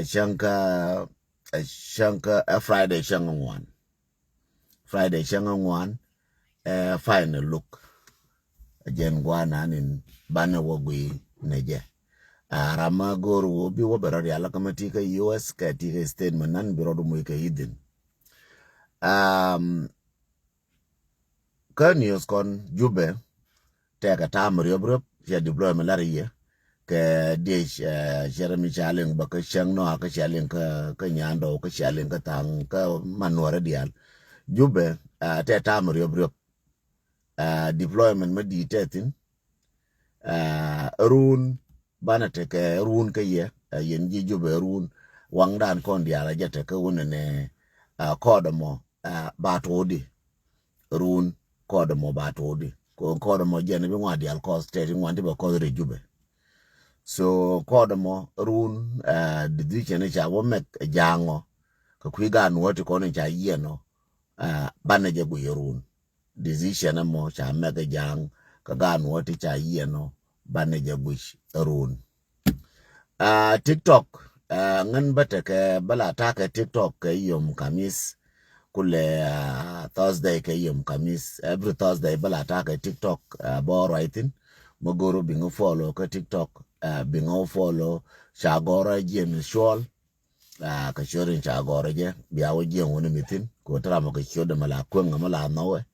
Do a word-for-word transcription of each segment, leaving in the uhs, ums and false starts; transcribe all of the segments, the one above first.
Cäŋ kä, cäŋ kä, ɛ Friday cäŋ ŋuan. Friday cäŋ ŋuan, ɛ final look. Jɛn guana nin banɛ wä gui nɛ jɛ. A ram ma go̱o̱r wä bi wä bɛ rɔ rial kä ma ti kä U S kɛ ti kä state ma nan bi rɔ du muc kɛ idhin. Um, Kä news kɔn Jubɛ, tɛkɛ tam riöp riöp, cɛ deployment lar yɛ kɛ diec, eh, cɛ rɛ mi ca liŋ bä kä cäŋ nɔa kä cɛ liŋ kä, kä nyandɔw kä cɛ liŋ kä thaŋ kä manuɔrɛ diaal. Jubɛ, eh, tɛ tam riöp riöp. Eh, deployment mä di tɛ thin, eh, run banɛ tekɛ run kä yɛ, eh, yɛn ji̱ Jubɛ run waŋdan kɔn diaal a jɛ tekɛ wunɛ nɛ, eh, kɔɔdɛ mɔ, eh, ba tuɔɔdi. Run kɔɔdɛ mɔ ba tuɔɔdi. Ko kɔɔdɛ mɔ jɛn bi ŋuan diaal kɔth tɛ ti ŋuan ti bɛ kɔth ri Jubɛ. So kɔɔdɛ mɔ run, eh, decision ca wä mɛk jaŋɔ. Kɛ kui̱ gan wä ti kɔn ca yiɛnɔ, eh, banɛ jɛ guiy run. Decision ɛmɔ ca mɛk jaŋ kɛ gan wä ti ca yiɛnɔ banɛ jɛ guiy run. Ah, TikTok, ah, ŋän bä tekɛ bä la takɛ TikTok kɛ yom kamis. Kulɛ, ah, Thursday kɛ yom kamis. Every Thursday bä la takɛ TikTok, ah, bä ruac thin. Mä go̱o̱r biŋ follow kä TikTok, ah, biŋ follow ca gɔrä James Shuɔl. Ah, kɛ ciöt in ca gɔrä jɛ bia wä jiɛŋ wä ni mi thin. Kɛ wä ti ram mɔ kɛ ciöt dɛ mɛ la kueŋ mɛ la nhɔwɛ.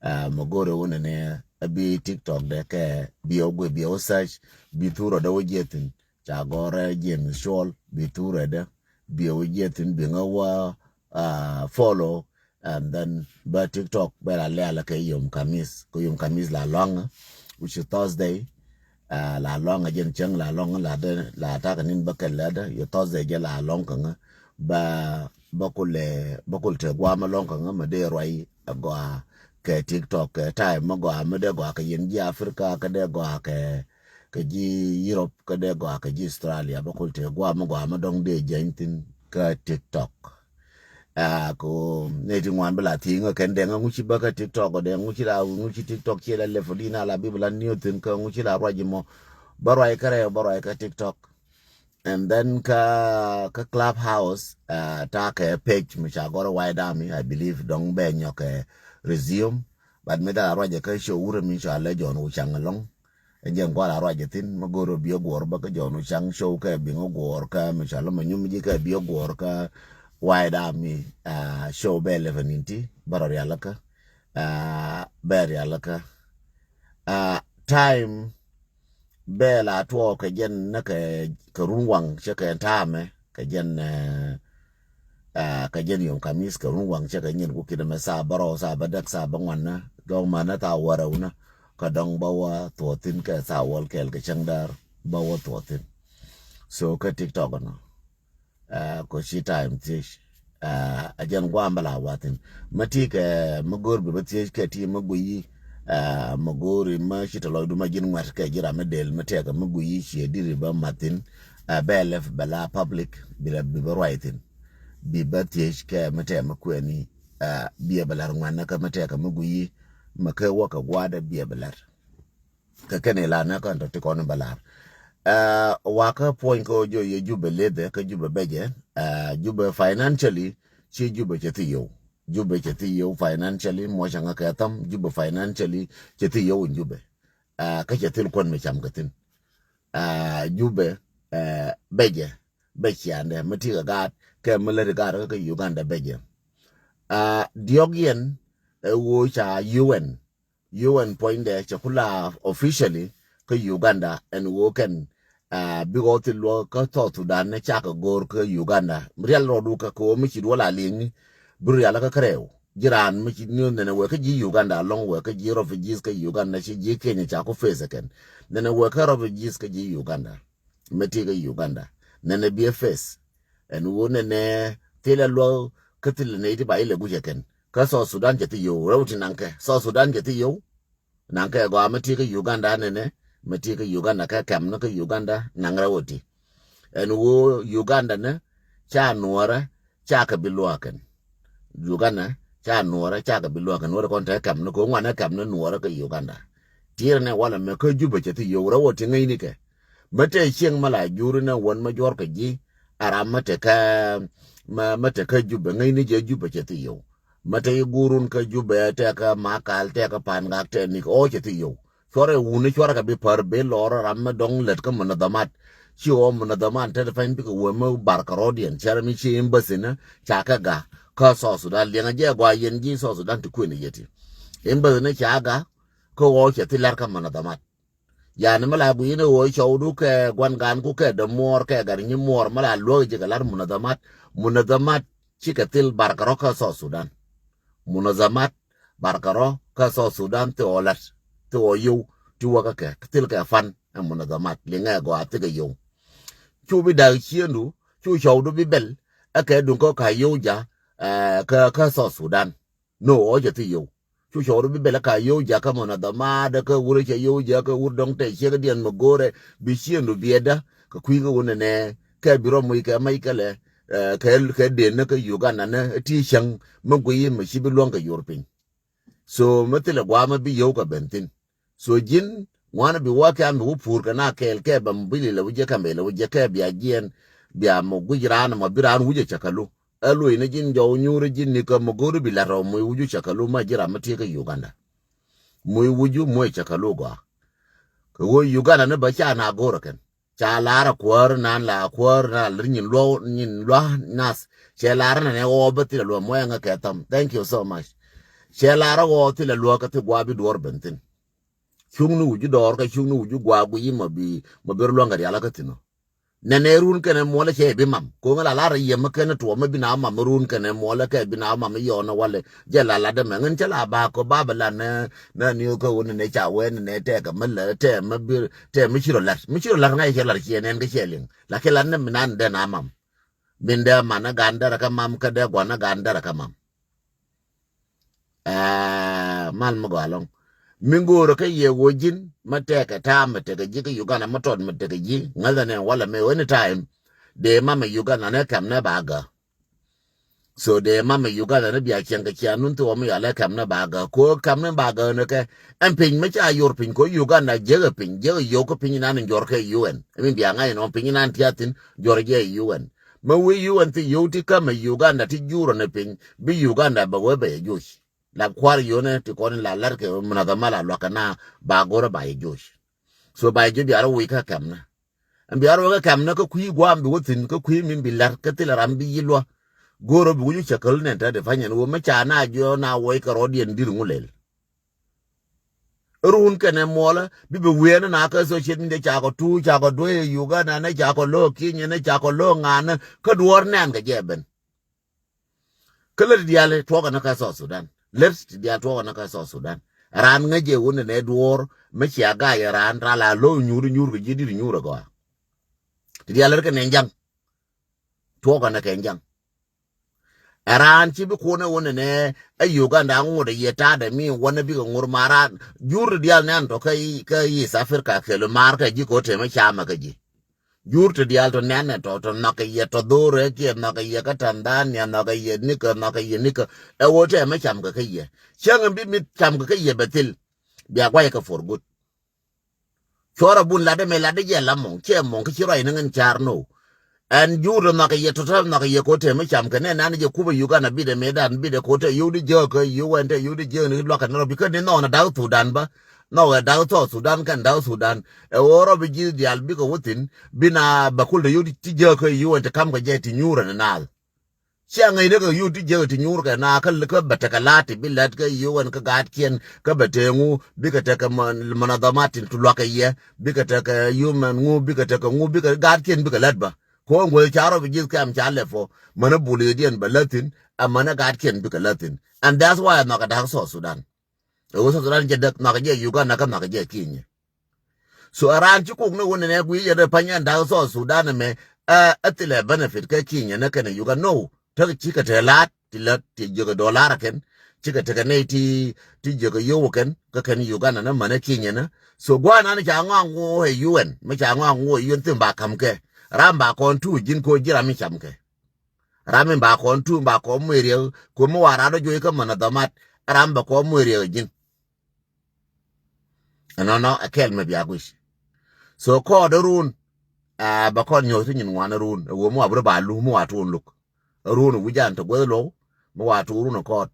Ah, mɛ go̱o̱r wä ni ni a bi TikTok dɛ kɛ bi wä guɛ bi wä search bi thurä dɛ wä jiɛ thin. Ca gɔrɛ James Shuɔl bi thurɛ dɛ bi wä jiɛ thin bi ŋä wä, ah, follow. And then bä TikTok bɛ la lɛl kɛ yom kamis, kɛ yom kamis la lɔŋ, which is Thursday. Ah, la lɔŋ a jɛn cäŋ la lɔŋ la dɛ la takɛ nin bä kɛ lɛ dɛ yɛ Thursday jɛ la lɔŋ kɛ ŋä. Bä, bä kulɛ, bä kul te guam a lɔŋ kɛ ŋä mɛ dee ruac a gɔa kɛ TikTok kɛ time mɛ gɔa mɛ dee gɔa kɛ yɛn ji̱ Africa kɛ dee gɔa kɛ kɛ ji̱ Europe kä dee gɔaa kɛ ji̱ Australia bä kul tëë guam mi gɔaa mi dɔ̱ŋ dee jɛny thin kä TikTok. Ah, ko nɛ ti ŋuan bi la thi̱i̱ŋ kä kɛn dɛŋ ŋuci bä kä TikTok dɛŋ ŋuci la ŋuci TikTok ciɛ la lɛ fo di na la bi bi la niw thin kä ŋuci la ruac mɔ bä ruac kä rɛw bä ruac kä TikTok. And then kä, kä Clubhouse, ah, ta kɛ page mi ca gɔr White Army, I believe dɔŋ bɛ nyɔk kɛ resume. But mi dha ruac kä show wurɛ mi ca lɛ John Wuchang alɔŋ. Ɛn jɛ ŋual a ruac thin mi go̱o̱r bi guɔ̱ɔ̱r bä kä John Wuchang show kɛ bi ŋä guɔ̱ɔ̱r kä mi ca lɔ ma nyum ji̱ kɛ bi guɔ̱ɔ̱r kä White Army, ah, show bɛ lɛ fɛ nin ti bä rɔ rial kä, ah, bɛ rial kä. Ah, time bɛ la tuɔɔk kɛ jɛn ni kɛ, kɛ run waŋ cɛ kɛ taamɛ kɛ jɛn, eh, ah, kɛ jɛn yom kamis kɛ run waŋ cɛ kɛ nyin ku kinɛ mɛ saa bärɔw saa bädäk saa bäŋuan ni dɔŋ mänä thaa wärɛw ni kä dɔŋ bä wä thuɔthin kɛ thaa wäl kɛɛl kɛ cäŋ däär bä wä thuɔthin. So kä TikTok nɔ, ah, ko ci time thiec. Ah, a jɛn guam bä la wathin. Mä ti kɛ mä go̱o̱r bi bä thiec kɛ ti mä guiyi. Ah, mä go̱o̱ri mä ci tɔ lɔcdu mä ji̱n ŋuɛt kɛ ji̱ ram mä del mä tɛkɛ mä guiyi ciɛ diri bä mathin. Ah, bɛ lɛf bɛ la public bi la bi bä ruac thin. Bi bä thiec kɛ mä tɛk mä kuɛni. Ah, biɛ bɛ lar ŋuɛn kä mä tɛkɛ mä guiyi. Mä kɛ wä kɛ guadɛ biɛ bɛ lar. Kä kɛn ilan ni kɔn tɔ ti kɔn in bä lar. Ah, wakä puɔ̱ny kä jɔ yɛ Jubɛ lethɛ kä Jubɛ bɛcɛ. Ah, Jubɛ financially ci Jubɛ cɛ thi yio̱w. Jubɛ cɛ thi yio̱w financially muɔcä ŋä kɛ thäm Jubɛ financially cɛ thi yio̱w in Jubɛ. Ah, kä cɛ thil kuɔn mi cam kɛ thin. Ah, Jubɛ, eh, bɛcɛ bɛ ciandɛ mi ti kɛ gaat kɛ mi lät gaat kä kɛ Uganda bɛcɛ. Ah, diɔk yɛn ɛ wo̱o̱ ca U N U N puɔ̱nydɛ cɛ ku la officially kä Uganda ɛn ɣöö kɛn, ah, bikɛ ɣɔw thil luɔk kä South Sudan ni cakɛ go̱o̱r kä Uganda. Rial rɔɔdu kä kɛ ɣöö mi ci duɔl a liŋni bi rial kä kärɛw. Ji̱ raan mi ci ni nɛnɛ wek kä ji̱ Uganda alɔŋ wek kä ji̱ refugees kä Uganda ci ji̱ Kenya ca ku face kɛn. Nɛnɛ wek kä refugees kä ji̱ Uganda. Mi ti kä Uganda nɛnɛ biɛ face. Ɛn ɣöö nɛnɛ thilɛ luɔk kä thilɛ nɛy ti ba ilɛ gui̱cɛ kɛn. Kä South Sudan cɛ thi yio̱w rɛw ti naŋkɛ. South Sudan cɛ thi yio̱w. Naŋkɛ gɔaa mi ti kä Uganda nɛnɛ. Mi ti kä Uganda kɛ kɛm ni kä Uganda naŋ rɛw ti. Ɛn ɣöö Uganda ni ca nuɔrɛ ca kɛ bi luaakɛn. Uganda ca nuɔrɛ ca kɛ bi luaakɛn wä ti kɔn te kɛm ni kɛ ŋuanɛ kɛm ni nuɔrɛ kä Uganda. Tiɛrɛ nɛ walɛ mɛ kä Jubɛ cɛ thi yio̱w rɛw ti ŋäcnikɛ. Mä tëë cieŋ mä la juri nɛ wän mä juɔ̱r kɛ ji̱, Ɛ ram mä tekä, mä, mä tekä Jubɛ, ŋäcni jɛ Jubɛ cɛ thi yio̱w. Mä te i̱ guurun kä Jubɛ, tekä Makal, tekä Pangak, te Nik, ɔ cɛ thi yio̱w. Cuarɛ wuni, cuarɛ kɛ bi pär, bi lɔr ram mä dɔŋ lät kä munadhamat. Ci ɣöö munadhamat te pany bikɛ wee mä bar kɛ rɔ̱diɛn, cɛ ram mi ci embassy ni ca kɛ ga̱ kä South Sudan. Liɛŋɛ jɛ gɔaa yɛn ji̱ South Sudan ti kuën yɛ ti. Embassy ni ca ga̱, kä ɣöö cɛ thi la̱r kä munadhamat. Yani mi la guiyni ɣöö cɔwdu kɛ gua̱n ganku kɛ dämuɔɔr kɛ gat nyi muɔɔr mi la luäk ji̱ kɛ la̱r munadhamat. Munadhamat cikɛ thil bar kɛ rɔ̱ kä South Sudan. Munadhamat bar kɛ rɔ̱ kä South Sudan, thil ɣöö la̱t, thil ɣöö yio̱w ti wäkä kɛ, thil kɛ pan ɛ munadhamat, liŋɛ gɔaa, thikɛ yio̱w. Cu bi da̱k ciëŋdu, cu cɔwdu bi bɛl, ɛ kɛ duŋ kä ka yio̱w ja̱, ɛ, kä, kä South Sudan. No, ɔ cɛ thi yio̱w. Cu cɔwdu bi bɛl ɛ ka yio̱w ja̱ kä munadhamat, kä wur cɛ yio̱w ja̱ kä wur dɔ̱ŋ tɛ ciek diɛn mi go̱o̱rɛ, bi ciëŋdu biɛtdä kɛ kui̱ kä wun nɛ, kɛ bi rɔ muc kɛ mac kɛ lɛ, ɛ, kɛ, kɛ den ni kä Uganda ni ti cäŋ mi guiy mi ci bi luäŋ kɛ yor piny. So mi thilɛ gua̱a̱ mi bi yio̱w kɛ ben thi̱n. So ji̱n ŋuan bi wä kɛ an bi wä pur kɛ na kɛɛl kɛ bɛ mi bi lilɛ wä jɛ kɛ mɛlɛ wä jɛ kɛ bia jiɛn, bia mɔ guic raan mɔ bi raan wi̱cɛ cɛ kɛ lu. Ɛ luɔ̱c ni ji̱n jɔw nyuuri ji̱n ni kä mɔ go̱o̱ri bi la̱t rɔ mɔ wi̱cu cɛ kɛ lu ma ji̱ ram mi tiek kä Uganda. Mɔ wi̱cu mɔ cɛ kɛ lu gɔaa. Kɛ ɣöö Uganda ni bä ca na go̱o̱rä kɛn. Ca lar a kuäär nan la kuäär nan lir nyin luɔ nyin luɔ nath. Cɛ lar na nɛ ɣɔɔ bä thilɛ luɔ muɔyɛ ŋä kɛ tham. Thank you so much. Cɛ lar a ɣɔɔ thilɛ luɔ kä thi gua̱a̱ bi duɔr ben thin. Cuŋ ni wuju dɔɔr kä cuŋ ni wuju gua̱a̱ guiyi ma bi ma bi rɔ luɔ̱ŋ kɛ rial kä thin ɔ. Nɛ nɛ run kɛnɛ muɔlɛ cɛ bi mam. Koŋ la lar a yɛ ma kɛnɛ tuɔ ma bi na mam run kɛnɛ muɔlɛ kɛ bi na mam yɔɔn a walɛ. Jɛ la la dämɛ ŋän cä la ba kɔ ba bɛ la nɛ nɛ ni kä wun nɛ ca wɛ nɛ tɛ kɛ ma lɛ tɛ ma bi tɛ mi ci rɔ lat. Mi ci rɔ lat ŋa̱c cɛ lat ciɛ nɛn kä cɛ liŋ. La kɛ lat nɛ mi nan dɛ na mam. Min dɛ man a gan dɛrɛ kä mam kä dɛ guan a gan dɛrɛ kä mam. Ɛɛ, mal mi gɔaa lɔŋ. Mi go̱o̱rä kä yɛ wä ji̱n ma tɛkɛ ta̱a̱ ma tekɛ ji̱ kä Uganda ma tɔt ma tekɛ ji̱ ŋäthɛ nɛ walɛ mɛ any time. Dee mam ɛ Uganda nɛ kɛm nɛ ba gä. So dee mam ɛ Uganda ni bia cieŋ kɛ cia nun thi wä mi yalɛ kɛm ni ba gä ko kɛm ni ba gä ni kɛ. Ɛn piny mi ca yor piny ko Uganda jek ɛ piny jek ɛ yok kä piny nan jɔr kɛ U N. Ɛn mi bia ŋa̱c nɔ piny nan tia thin jɔr jɛ U N. Mi wi̱i̱ U N thi yo̱w ti kämɛ Uganda ti jurä ni piny bi Uganda bɛ wee bɛ yɛ joc. La kua̱r yonɛ ti kɔn la lar kɛ munadhama la luakä na ba gorä ba yɛ joc. So ba yɛ joc bia rɔ wi̱i̱ kä kɛm ni. Ɛn bia rɔ wä kä kɛm ni kä kui̱ guam bi wä thi̱n kä kui̱ min bi lar kä thilɛ ram bi yi luä. Go̱o̱rä bi wä ju cɛ käl nɛn te di panyɛn wä mi ca na jiɔ na wä ikä rɔɔdiɛn di̱r ŋu lɛl. Run kɛnɛ muɔlä bi bi wiɛɛn na kä social media ca kɔ tuuc ca kɔ duec Uganda nɛ ca kɔ lo̱o̱ Kenya nɛ ca kɔ lo̱o̱ ŋa̱a̱n nɛ kä duɔ̱ɔ̱r nɛn kɛ jɛ ben. Kä lät ti diaal tuɔɔkɛ ni kä South Sudan. Lät ti diaal tuɔɔkɛ ni kä South Sudan. Raan ŋäc jɛ wun nɛ duɔ̱ɔ̱r mi cia ga̱a̱c raan raan la lo̱o̱ nyuur nyuur kɛ ji̱ di̱t nyuur ɛ gɔaa. Ti diaal lät kɛ nɛ ja̱ŋ. Tuɔɔkɛ ni kɛ ja̱ŋ. Ɛ raan ci bi kuɔn ɛ wun nɛ ɛ Uganda ŋut ɛ yɛ ta̱a̱dɛ mi wun ɛ bikɛ ŋur ma raan. Jur ti diaal nɛn tɔ kä East Africa kɛl maar kɛ ji̱ kɛ wä temɛ camɛ kä ji̱. Jur ti diaal tɔ nɛn ɛ tɔ tɔ nhɔk kɛ yɛ tɔ dhorɛ kiɛ nhɔk kɛ yɛ kä Tanzania nhɔk kɛ yɛ nikɛ nhɔk kɛ yɛ nikɛ. Ɛ wä temɛ cam kɛ kä yɛ. Cäŋ bi mi cam kɛ kä yɛ bɛ thil. Bia guay kɛ for good. Cuɔrɛ bun latdä mëë latdä jɛ la mɔŋ ciɛ mɔŋ kä ci ruac ni ŋän car no. Ɛn jur nhɔk kɛ yɛ tɔ̱tɔ̱ nhɔk kɛ yɛ ko̱tɛ mi cam kɛ nɛ nan jɛ kupä Uganda bitdɛ mëë dan bitdɛ ko̱tɛ yio̱w di jääk kä U N tɛ yio̱w di jääk ni luakä ni rɔ bi kä ni nhɔk ni da̱k Thudan bä. Nhɔk ɛ da̱k South Sudan kɛn da̱k Thudan. Ɛ ɣöö rɔ bi ji̱ diaal bikɛ wä thi̱n bi na bɛ kul tɛ yio̱w di ti jääk kä U N tɛ kam kɛ jɛ ti nyuurä ni naath. Cia ŋäcnɛ kɛ yio̱w ti jiäk ti nyuur kɛ na kä kä bɛ tekɛ la̱t ti bi lät kä U N kä gaatkiɛn kä bɛ tëë ŋu bikɛ tekɛ mɔnadhamatin ti luakä yɛ bikɛ tekɛ human ŋu bikɛ tekɛ ŋu bikɛ gaatkiɛn bikɛ lät bä. Ko̱o̱ŋ guäth ca rɔ bi ji̱th kɛm ca lɛp ɔ mänä bul yediɛn bɛ lät thi̱n. Ɛ mänä gaatkiɛn bikɛ lät thi̱n. And that's why nhɔakɛ da̱k South Sudan. Ɛ ɣöö South Sudan jɛ däk nhɔakɛ jɛ Uganda kä nhɔakɛ jɛ Kenya. So ɛ raan ci kok ni wun nɛ guiy yɛn rɛ pany ɛn da̱k South Sudan ɛmɛ. Ɛ thilɛ benefit kä Kenya ni kɛn ɛ Uganda no. Tekɛ cikɛ te la̱t ti lät ti jiäkä dollar kɛn. Cikɛ tekɛ nɛy ti ti jiäkä yio̱w kɛn kä kɛn Uganda ni mänɛ Kenya ni. So gua̱a̱ nan ca ŋɔak ŋo̱o̱ ɛ U N mi ca ŋɔak ŋo̱o̱ ɛ U N thi̱n ba ka̱m kɛ. Ram ba kɔn tuuc ji̱n ko̱ ji̱ ram mi cam kɛ. Ram in ba kɔn tuum ba kɔn muec riɛk kuɔ̱m mi wa rat ɔ juɔc kä mänä dhɔmat. Ram bɛ kɔn muec riɛk ji̱n. Ɛnɔnɔ ɛ kɛl mi bia guic. So kɔɔdɛ run Aa, bɛ kɔn nyuɔth ti nyin ŋuan run ɛ ɣöö mi wa bi rɔ ba luk mi wa tuun luk. Run wi̱c an te guäth lo̱w mi wa tuun run ɛ kɔɔt.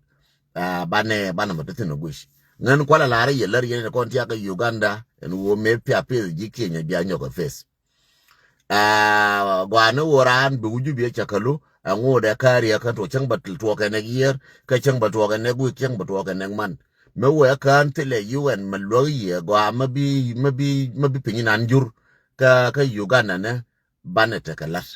Aa, banɛ banɛ mɛ ti thin ɛ guic. Ŋän kualɛ la̱r yɛ lär yɛn in kɔn tiak kɛ Uganda ɛn ɣöö mëë pia pith ji̱ Kenya bia nyɔk ɛ pith. Aa, gɔaa ni ɣöö raan bi wi̱c jup yɛ cɛ kälu ɛŋu dɛ kä riɛk kän tuɔ cäŋ bɛ tuɔɔk kɛ nɛk yiër kä cäŋ bɛ tuɔɔk kɛ nɛk wi̱i̱k cäŋ bɛ tuɔɔk kɛ nɛk man. Mi wee kään thilɛ U N mɛ luäk yiëë gɔaa mi bi mi bi mi bi piny nan jur kä kä Uganda ni banɛ tekɛ la̱t.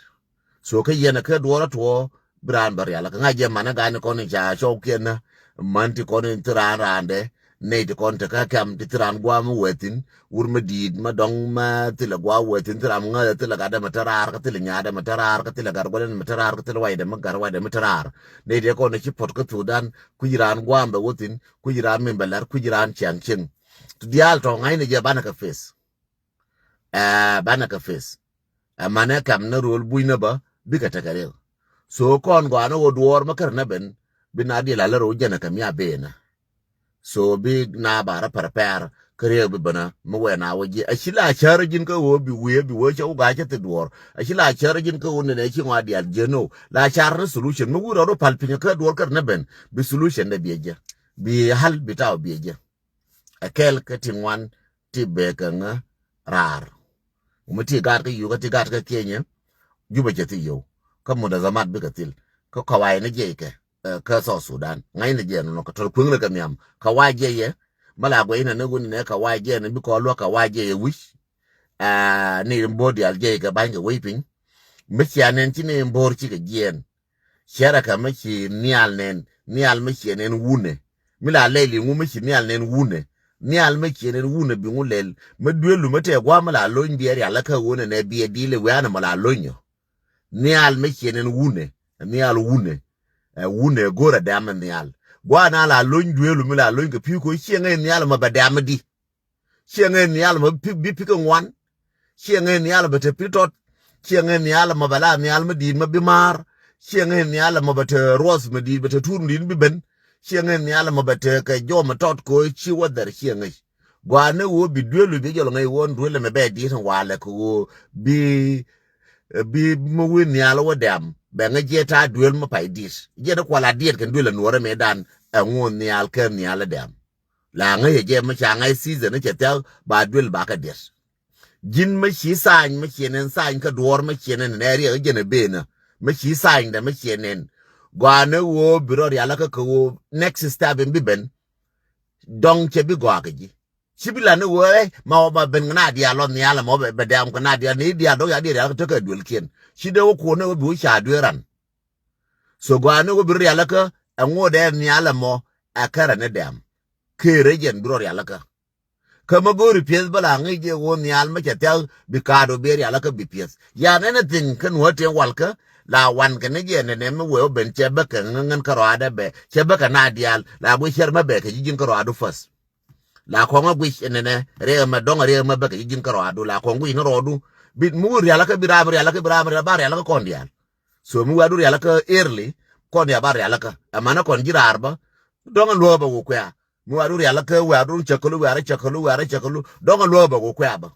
So kä yɛn ɛ kä duɔɔr atuɔɔ bi raan bä rial kä ŋa̱c jɛ manä gani kɔn in ca cɔwkiɛn nä. Man ti kɔn in thi raan raandɛ nɛy ti kɔn tekä kɛm ti thi raan guam mi wethin wur mi di̱i̱t ma dɔŋ ma thilɛ guam wethin thi ram ŋäth thilɛ gatdɛ mi te raar kä thilɛ nyaadɛ mi te raar kä thilɛ gat gualɛn mi te raar kä thilɛ waydɛ mi gat waydɛ mi te raar. Nɛy ti kɔn ci puɔt kä Thudan kui̱c raan guam bɛ wethin kui̱c raan min bɛ lɛr kui̱c raan ciaŋ cieŋ. Ti diaal tɔ̱ ŋa̱cnɛ jɛ banɛ kɛ pith. Ɛ banɛ kɛ pith. Ɛ manɛ kɛm ni ro̱l bucnä bä bikɛ tekɛ riek. So kɔn gɔaa ni ɣöö duɔɔr mi kär nä ben bi na diɛl alä ro̱l jɛnɛ kɛ mi a benä. So bi na ba rɔ prepare kä riek bi benä mi wɛn a wä jiɛ a ci la cär ji̱n kä ɣöö bi wiee bi wee cɛ wä ga̱a̱c cä thi duɔɔr a ci la cär ji̱n kä ɣöö nɛnɛ ci ŋɔa diaal jiɛ no la car ni solution mi wi̱i̱ rɔ rɔ pal piny kä duɔɔr kär nä ben bi solution dɛ biɛ jiɛ bi hal bi taw biɛ jiɛ. Ɛ kɛl kä ti ŋuan ti bek kɛ ŋä raar. Ŋu mi ti gaat kä Uganda ti gaat kä Kenya. Jubɛ cɛ thi yio̱w kä munazamat bikɛ thil kä kawai ni jiɛc kɛ kä South Sudan ŋa̱cnɛ jiɛc nɔnɔ kɛ tɔl kueŋnɛ kɛ nhiam kawai jiɛc yɛ. Mɛ la guɛcnɛ ni wun nɛ kawai jiɛc ni bikɔ luäk kawai jiɛc yɛ wi̱c. Ni in bo̱o̱r diaal jiɛc kɛ ba̱ny kɛ wec piny. Mi cia nɛn ci ni in bo̱o̱r cikɛ jiɛn. Ciɛrɛ kɛ mi ci nhial nɛn nhial mi ciɛ nɛn wunɛ. Mi la lɛl iŋu mi ci nhial nɛn wunɛ. Nhial mi ciɛ nɛn wunɛ bi ŋu lɛl mi duelu mi tɛ gua̱a̱ mi la lony biɛ rial kä ɣöö nɛnɛ biɛ di̱i̱l i̱ wianɛ mɔ la lony ɔ. Nhial mi ciɛ nɛn wunɛ nhial wunɛ. Ɛ wunɛ go̱rɛ dɛm nhial gua̱a̱ na la lony duelu mi la lony kɛ pi̱i̱ ko̱ ciɛ ŋäc nhial mɔ bɛ dɛm di. Ciɛ ŋäc nhial mɔ bi pi̱ kɛ ŋuan. Ciɛ ŋäc nhial mɔ bɛ te pi̱ tɔt. Ciɛ ŋäc nhial mɔ bɛ la nhial mi di̱i̱t mɔ bi maar. Ciɛ ŋäc nhial mɔ bɛ te ruɔth mi di̱i̱t bɛ te tuur mi di̱i̱t bi ben. Ciɛ ŋäc nhial mɔ bɛ te kɛ jɔm mi tɔt ko̱ ci wä dhɛr ciɛ ŋäc. Gua̱a̱ ni ɣöö bi duel wi̱i̱ bi jɔl ŋäc ɣöö duel ɛmɛ bɛ di̱i̱t in walɛ kɛ ɣöö bi bi mi wi̱i̱ nhial wä dɛm bɛ ŋäc jiɛ ta̱a̱ duel mi pay di̱i̱t jiɛ ni kual a diɛt kɛn duel ɛ nuɔrɛ mëëdan. Ɛŋu nhial kɛ nhial ɛ dɛm. La ŋäc ɛ jɛ mi ca ŋa̱c season ni cɛ thia̱k ba duel ba kɛ diɛt. Ji̱n mi ci thany mi ciɛ nɛn thany kä duɔɔr mi ciɛ nɛn nɛ riɛk jɛn ɛ benä mi ci thanydɛ mi ciɛ nɛn. Gɔaa ni ɣöö bi rɔ rialä kä kɛ ɣöö next step in bi ben. Dɔŋ cɛ bi gɔaa kɛ ji̱. Ci bi la ni ɣöö ɛ ma wä ba ben kɛ na diaal lɔ nhial ɛmɔ bɛ dɛm kɛ na diaal ni diaal dɔŋ ya diaal rialä kä tekɛ duelkiɛn ci dee wä kuɔn ni ɣöö bi wä ca duel ran. So gɔaa ni wä bi rɔ rialikä ɛ ŋot ɛ nhial ɛmɔ ɛ kärɛ ni dɛm. Kërɛ jɛn bi rɔ rialikä. Kä mä go̱o̱ri piɛth bä la ŋi̱i̱c jɛ ɣöö nhial mä cɛ thia̱k bi kaat ɣöö bi rialikä bi piɛth yan anything kä nuɔ̱ɔ̱r tiɛŋ walkä. La wan kɛ ni jɛ nɛnɛ mi wee wä ben cɛ bä kɛ ŋäŋän kä rɔaadä bɛ cɛ bä kɛ na diaal la guic cär mä bɛ kɛ ji̱ ji̱n kä rɔaadu first. La kɔŋä guic nɛnɛ riɛk ɛmɛ dɔŋ riɛk ɛmɛ bä kɛ ji̱ ji̱n kä rɔaadu la kɔŋ guic ni rɔɔdu. Bi mi wä rialikä bi raam rialikä bi raam rialikä ba rialikä kɔn diaal. So mi wadu rialikä early kɔn ya ba rialikä ɛmɛnɛ kɔn ji̱ raar bä. Dɔŋ luäk bä wä kuɛ̈ɛ̈ mi wadu rialikä wadu cäkälu wɛ̈ɛ̈rä cäkälu wɛ̈ɛ̈rä cäkälu dɔŋ luäk bä wä kuɛ̈ɛ̈ bä.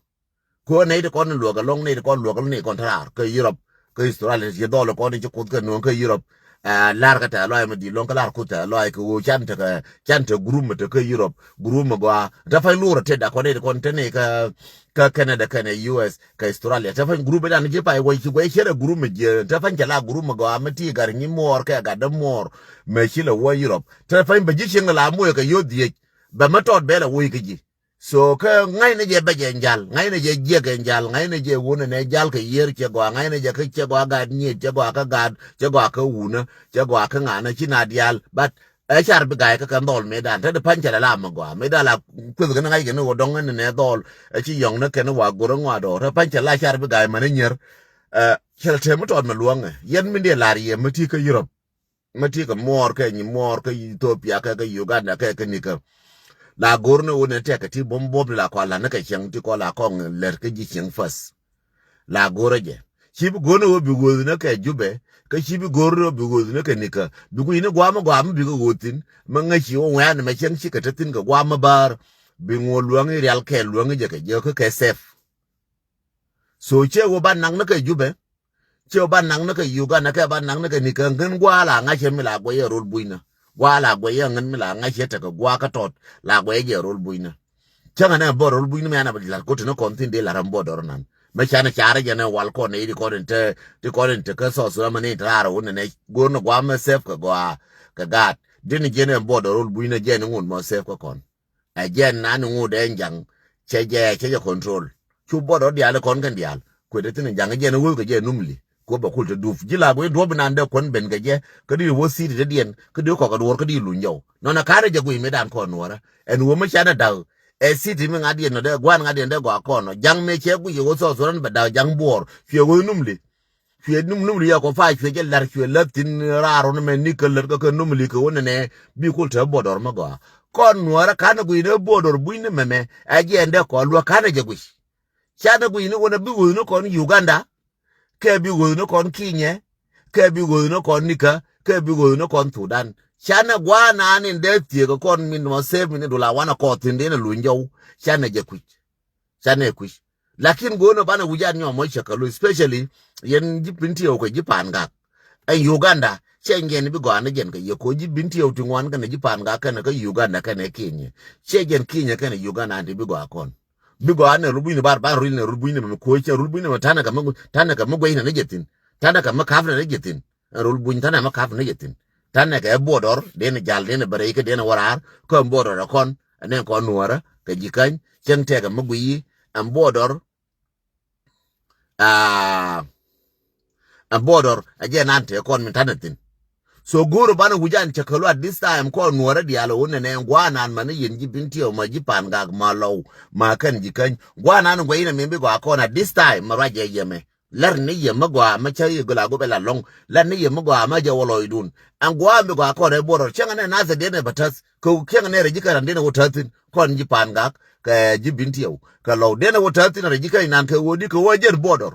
Kuäär nɛy ti kɔn luäk ɛlɔŋ nɛy ti kɔn luäk ɛlɔŋ nɛy kɔn te raar kä Europe. Kä Australia ci dhɔl kɔn ci kuoth kä nuɔ̱ŋ kä Europe. Ɛ lar kä tɛ lɔac mi di̱i̱t lɔŋ kä lar kuoth tɛ lɔac kɛ ɣöö can tekɛ can te group mi te kä Europe group mi gɔaa te pany luur ɛ tet da kɔn nɛy ti kɔn te nɛy kä kä Canada kɛnɛ U S kɛ Australia te pany group dan ji̱ pay wä ci guɛc cierɛ group mi jiɛ te pany cɛ la group mi gɔaa mi ti gat nyi muɔɔr kɛ gat dämuɔɔr. Mɛ ci lɛ wä Europe te pany bɛ ji̱ cieŋ la muɔc kɛ yo̱th dhiec. Bɛ mi tɔt bɛ lɛ woc kä ji̱. So kä ŋa̱cnɛ jɛ bɛ jɛ jal ŋa̱cnɛ jɛ jiɛk jɛ jal ŋa̱cnɛ jɛ wunɛ nɛ jal kɛ yiër cɛ gɔaa ŋa̱cnɛ jɛ kä cɛ gɔaa gat nyiet cɛ gɔaa kä gat cɛ gɔaa kä wunä cɛ gɔaa kä ŋanä ci na diaal but. Ɛ car bi ga̱a̱c kä kɛn dhɔl mëëdan te di pa̱ny cɛ lɛ la mi gɔaa mëëdan la kueth kɛn ŋa̱c kɛn ɣöö dɔ̱ŋ ɛn nɛ dhɔl. Ɛ ci yɔ̱ŋ ni kɛn wa go̱r ŋɔa dɔɔr te pa̱ny cɛ la car bi ga̱a̱c män ɛ nyier. Ɛ cɛ lɛ te mi tɔɔt mi luɔ̱ŋɛ yɛn mi diɛ lar yɛ mi ti kä Europe. Mi ti kä muɔɔr kɛ nyi muɔɔr kä Ethiopia kɛ kä Uganda kɛ kä nikä. La go̱r ni ɣöö ni tɛk kɛ ti buɔ̱m buɔ̱m ni la kɔn la ni kɛ cieŋ ti kɔn la kɔn lɛr kä ji̱ cieŋ first. La go̱rä jɛ ci bi go̱r ni ɣöö bi ɣööth ni kɛ Jubɛ kä ci bi go̱r ni ɣöö bi ɣööth ni kɛ nikä. Bi kui̱ ni guam mi guam mi bi kɛ ɣööth thi̱n mi ŋäc ci wä wɛ̈ɛ̈n mɛ cieŋ ci kɛ te thi̱n kɛ guam mi bäär. Bi ŋuɔ luäŋi rial kɛ luäŋi jɛ kɛ jɛ kä kɛ safe. So cɛ wä ba naŋ ni kɛ Jubɛ. Cɛ wä ba naŋ ni kɛ Uganda kɛ ba naŋ ni kɛ ni kɛ ŋän gua̱a̱ la ŋa̱cɛ mi la guɛyɛ rol bui̱nä. Gua̱a̱ la guɛyɛ ŋän mi la ŋa̱cɛ tekɛ gua̱a̱ kä tɔt la guɛyɛ jɛ rol bui̱nä. Cäŋɛ nɛ bä rol bui̱nä mi anɛ lar ko ti ni kɔn thin dee lar ɛn bä dɔr nan. Mɛ canɛ carɛ jɛ nɛ wal kɔn nɛ i̱ ti kɔn in te ti kɔn in te kä South Sudan mɛ ni in te raar wun nɛ go̱o̱r ni gua̱a̱ mɛ sɛp kɛ gɔaa kɛ gaat. Dini jɛ nɛ bä dɔr rol bui̱nä jɛ ni ŋun mɔ sɛp kɛ kɔn. Ɛ jɛn nan ŋut ɛn jaŋ cɛ jɛ cɛ jɛ control. Cu buɔt rɔ diaal kɔn kɛn diaal kuet thin jaŋ jɛn wee kɛ jɛ numli. Kuɔ bɛ kul te dup ji̱ la guiy duɔp inan dee kuɔn ben kɛ jɛ kä di wä city te diɛn kä di kɔk kɛ duɔr kä di luny jɔw nɔnɔ ka̱n rɛ jɛ guiy mi dan kɔn nuɔrä. Ɛn wee mi canɛ da̱k ɛ city mi ŋa̱t diɛn nɔ dee gua̱n ŋa̱t diɛn dee gɔaa kɔn nɔ jaŋ mi cɛ guiy wä thɔɔth wä rän bɛ da̱k jaŋ buɔr cuɛ wee numli. Cuɛ num num ri yɛ kɔ fa cuɛ jɛ lar cuɛ lät thin raar wä ni mɛ ni kä lät kä kä num li kɛ wä nɛnɛ bi kul te buɔdɔr mɛ gɔaa. Kɔn nuɔrä ka̱n ni guiy ni buɔdɔr bui̱ ni mɛmɛ ɛ jɛ ɛn dee kɔn luä ka̱n ni jɛ guiy. Ca ni guiy ni wä ni bi ɣöth ni kɔn Uganda. Kɛ bi ɣöth ni kɔn Kinyɛ. Kɛ bi ɣöth ni kɔn nikä kɛ bi ɣöth ni kɔn Thudan. Ca ni gua̱a̱ naan in dee thiek kɔn min mɔ sɛp min ni dul a wanɛ kɔɔth thin dee ni luny jɔw. Ca ni jɛ kui̱c. Canɛ kui̱c. Lakin go̱o̱nɛ banɛ wi̱c an nyɔmɔ cɛ kɛ lo̱c, especially yɛn ji̱ Bintiɛw kɛ ji̱ Pa̱a̱n Gak. Ɛn Uganda cɛ nyɛn bi gɔaa ni jɛn kɛ yɛ ko̱ ji̱ Bintiɛw ti ŋuan kɛnɛ ji̱ Pa̱a̱n Gak kɛnɛ kä Uganda kɛnɛ Kinyɛ. Cɛ jɛn Kinyɛ kɛnɛ Uganda an ti bi gɔaa kɔn. Bi gɔaa nɛ rul bunyni bar ban rul nɛ rul bunyni mɛ ko̱ cɛ rul bunyni mɛ tanɛ kɛ mɛ tanɛ kɛ mɛ guɛy nɛ ni jɛ thin. Tanɛ kɛ mɛ kap nɛ ni jɛ thin. Ɛn rol buny tanɛ mɛ kap ni yɛ thin. Tanɛ kɛ buɔdɔr den jal den bɛ rɛy kä den wä raar kä ɛn buɔdɔr ɛ kɔn ɛn ɛn kɔn nuɔrä kɛ ji̱ käny cäŋ tɛkɛ mi guiyi ɛn buɔdɔr. Aa ɛn buɔdɔr ɛ jɛ nan tëë kɔn min tanɛ thin. So go̱o̱r banɛ wi̱c an cɛ kä luat this time kɔn nuɔrä diaal ɛ wä nɛnɛ ɛn gua̱a̱ nan mani yɛn ji̱ Bintiɛw ma ji̱ Pa̱a̱n Gak ma lɔw ma kɛn ji̱ käny gua̱a̱ nan guɛy inɛ min bi gɔaa kɔn at this time ma ruac jɛ yɛmɛ. Lär ni yɛ mi gɔaa mi cä yɛ gula gubɛ la lɔŋ. Lär ni yɛ mi gɔaa mi jɛ wä lɔcdun. Ɛn gua̱a̱ mi gɔaa kɔn ɛ buɔrɔr cäŋɛ nɛ nath ɛ diɛn ɛ bä täth kɛ cäŋɛ nɛ rɛ ji̱ kɛ ran diɛn ɛ wä täth thin kɔn ji̱ Pa̱a̱n Gak kɛ ji̱ Bintiɛw kɛ lɔw diɛn ɛ wä täth thin rɛ ji̱ kɛ inan kɛ wä di kɛ wä jɛn buɔdɔr.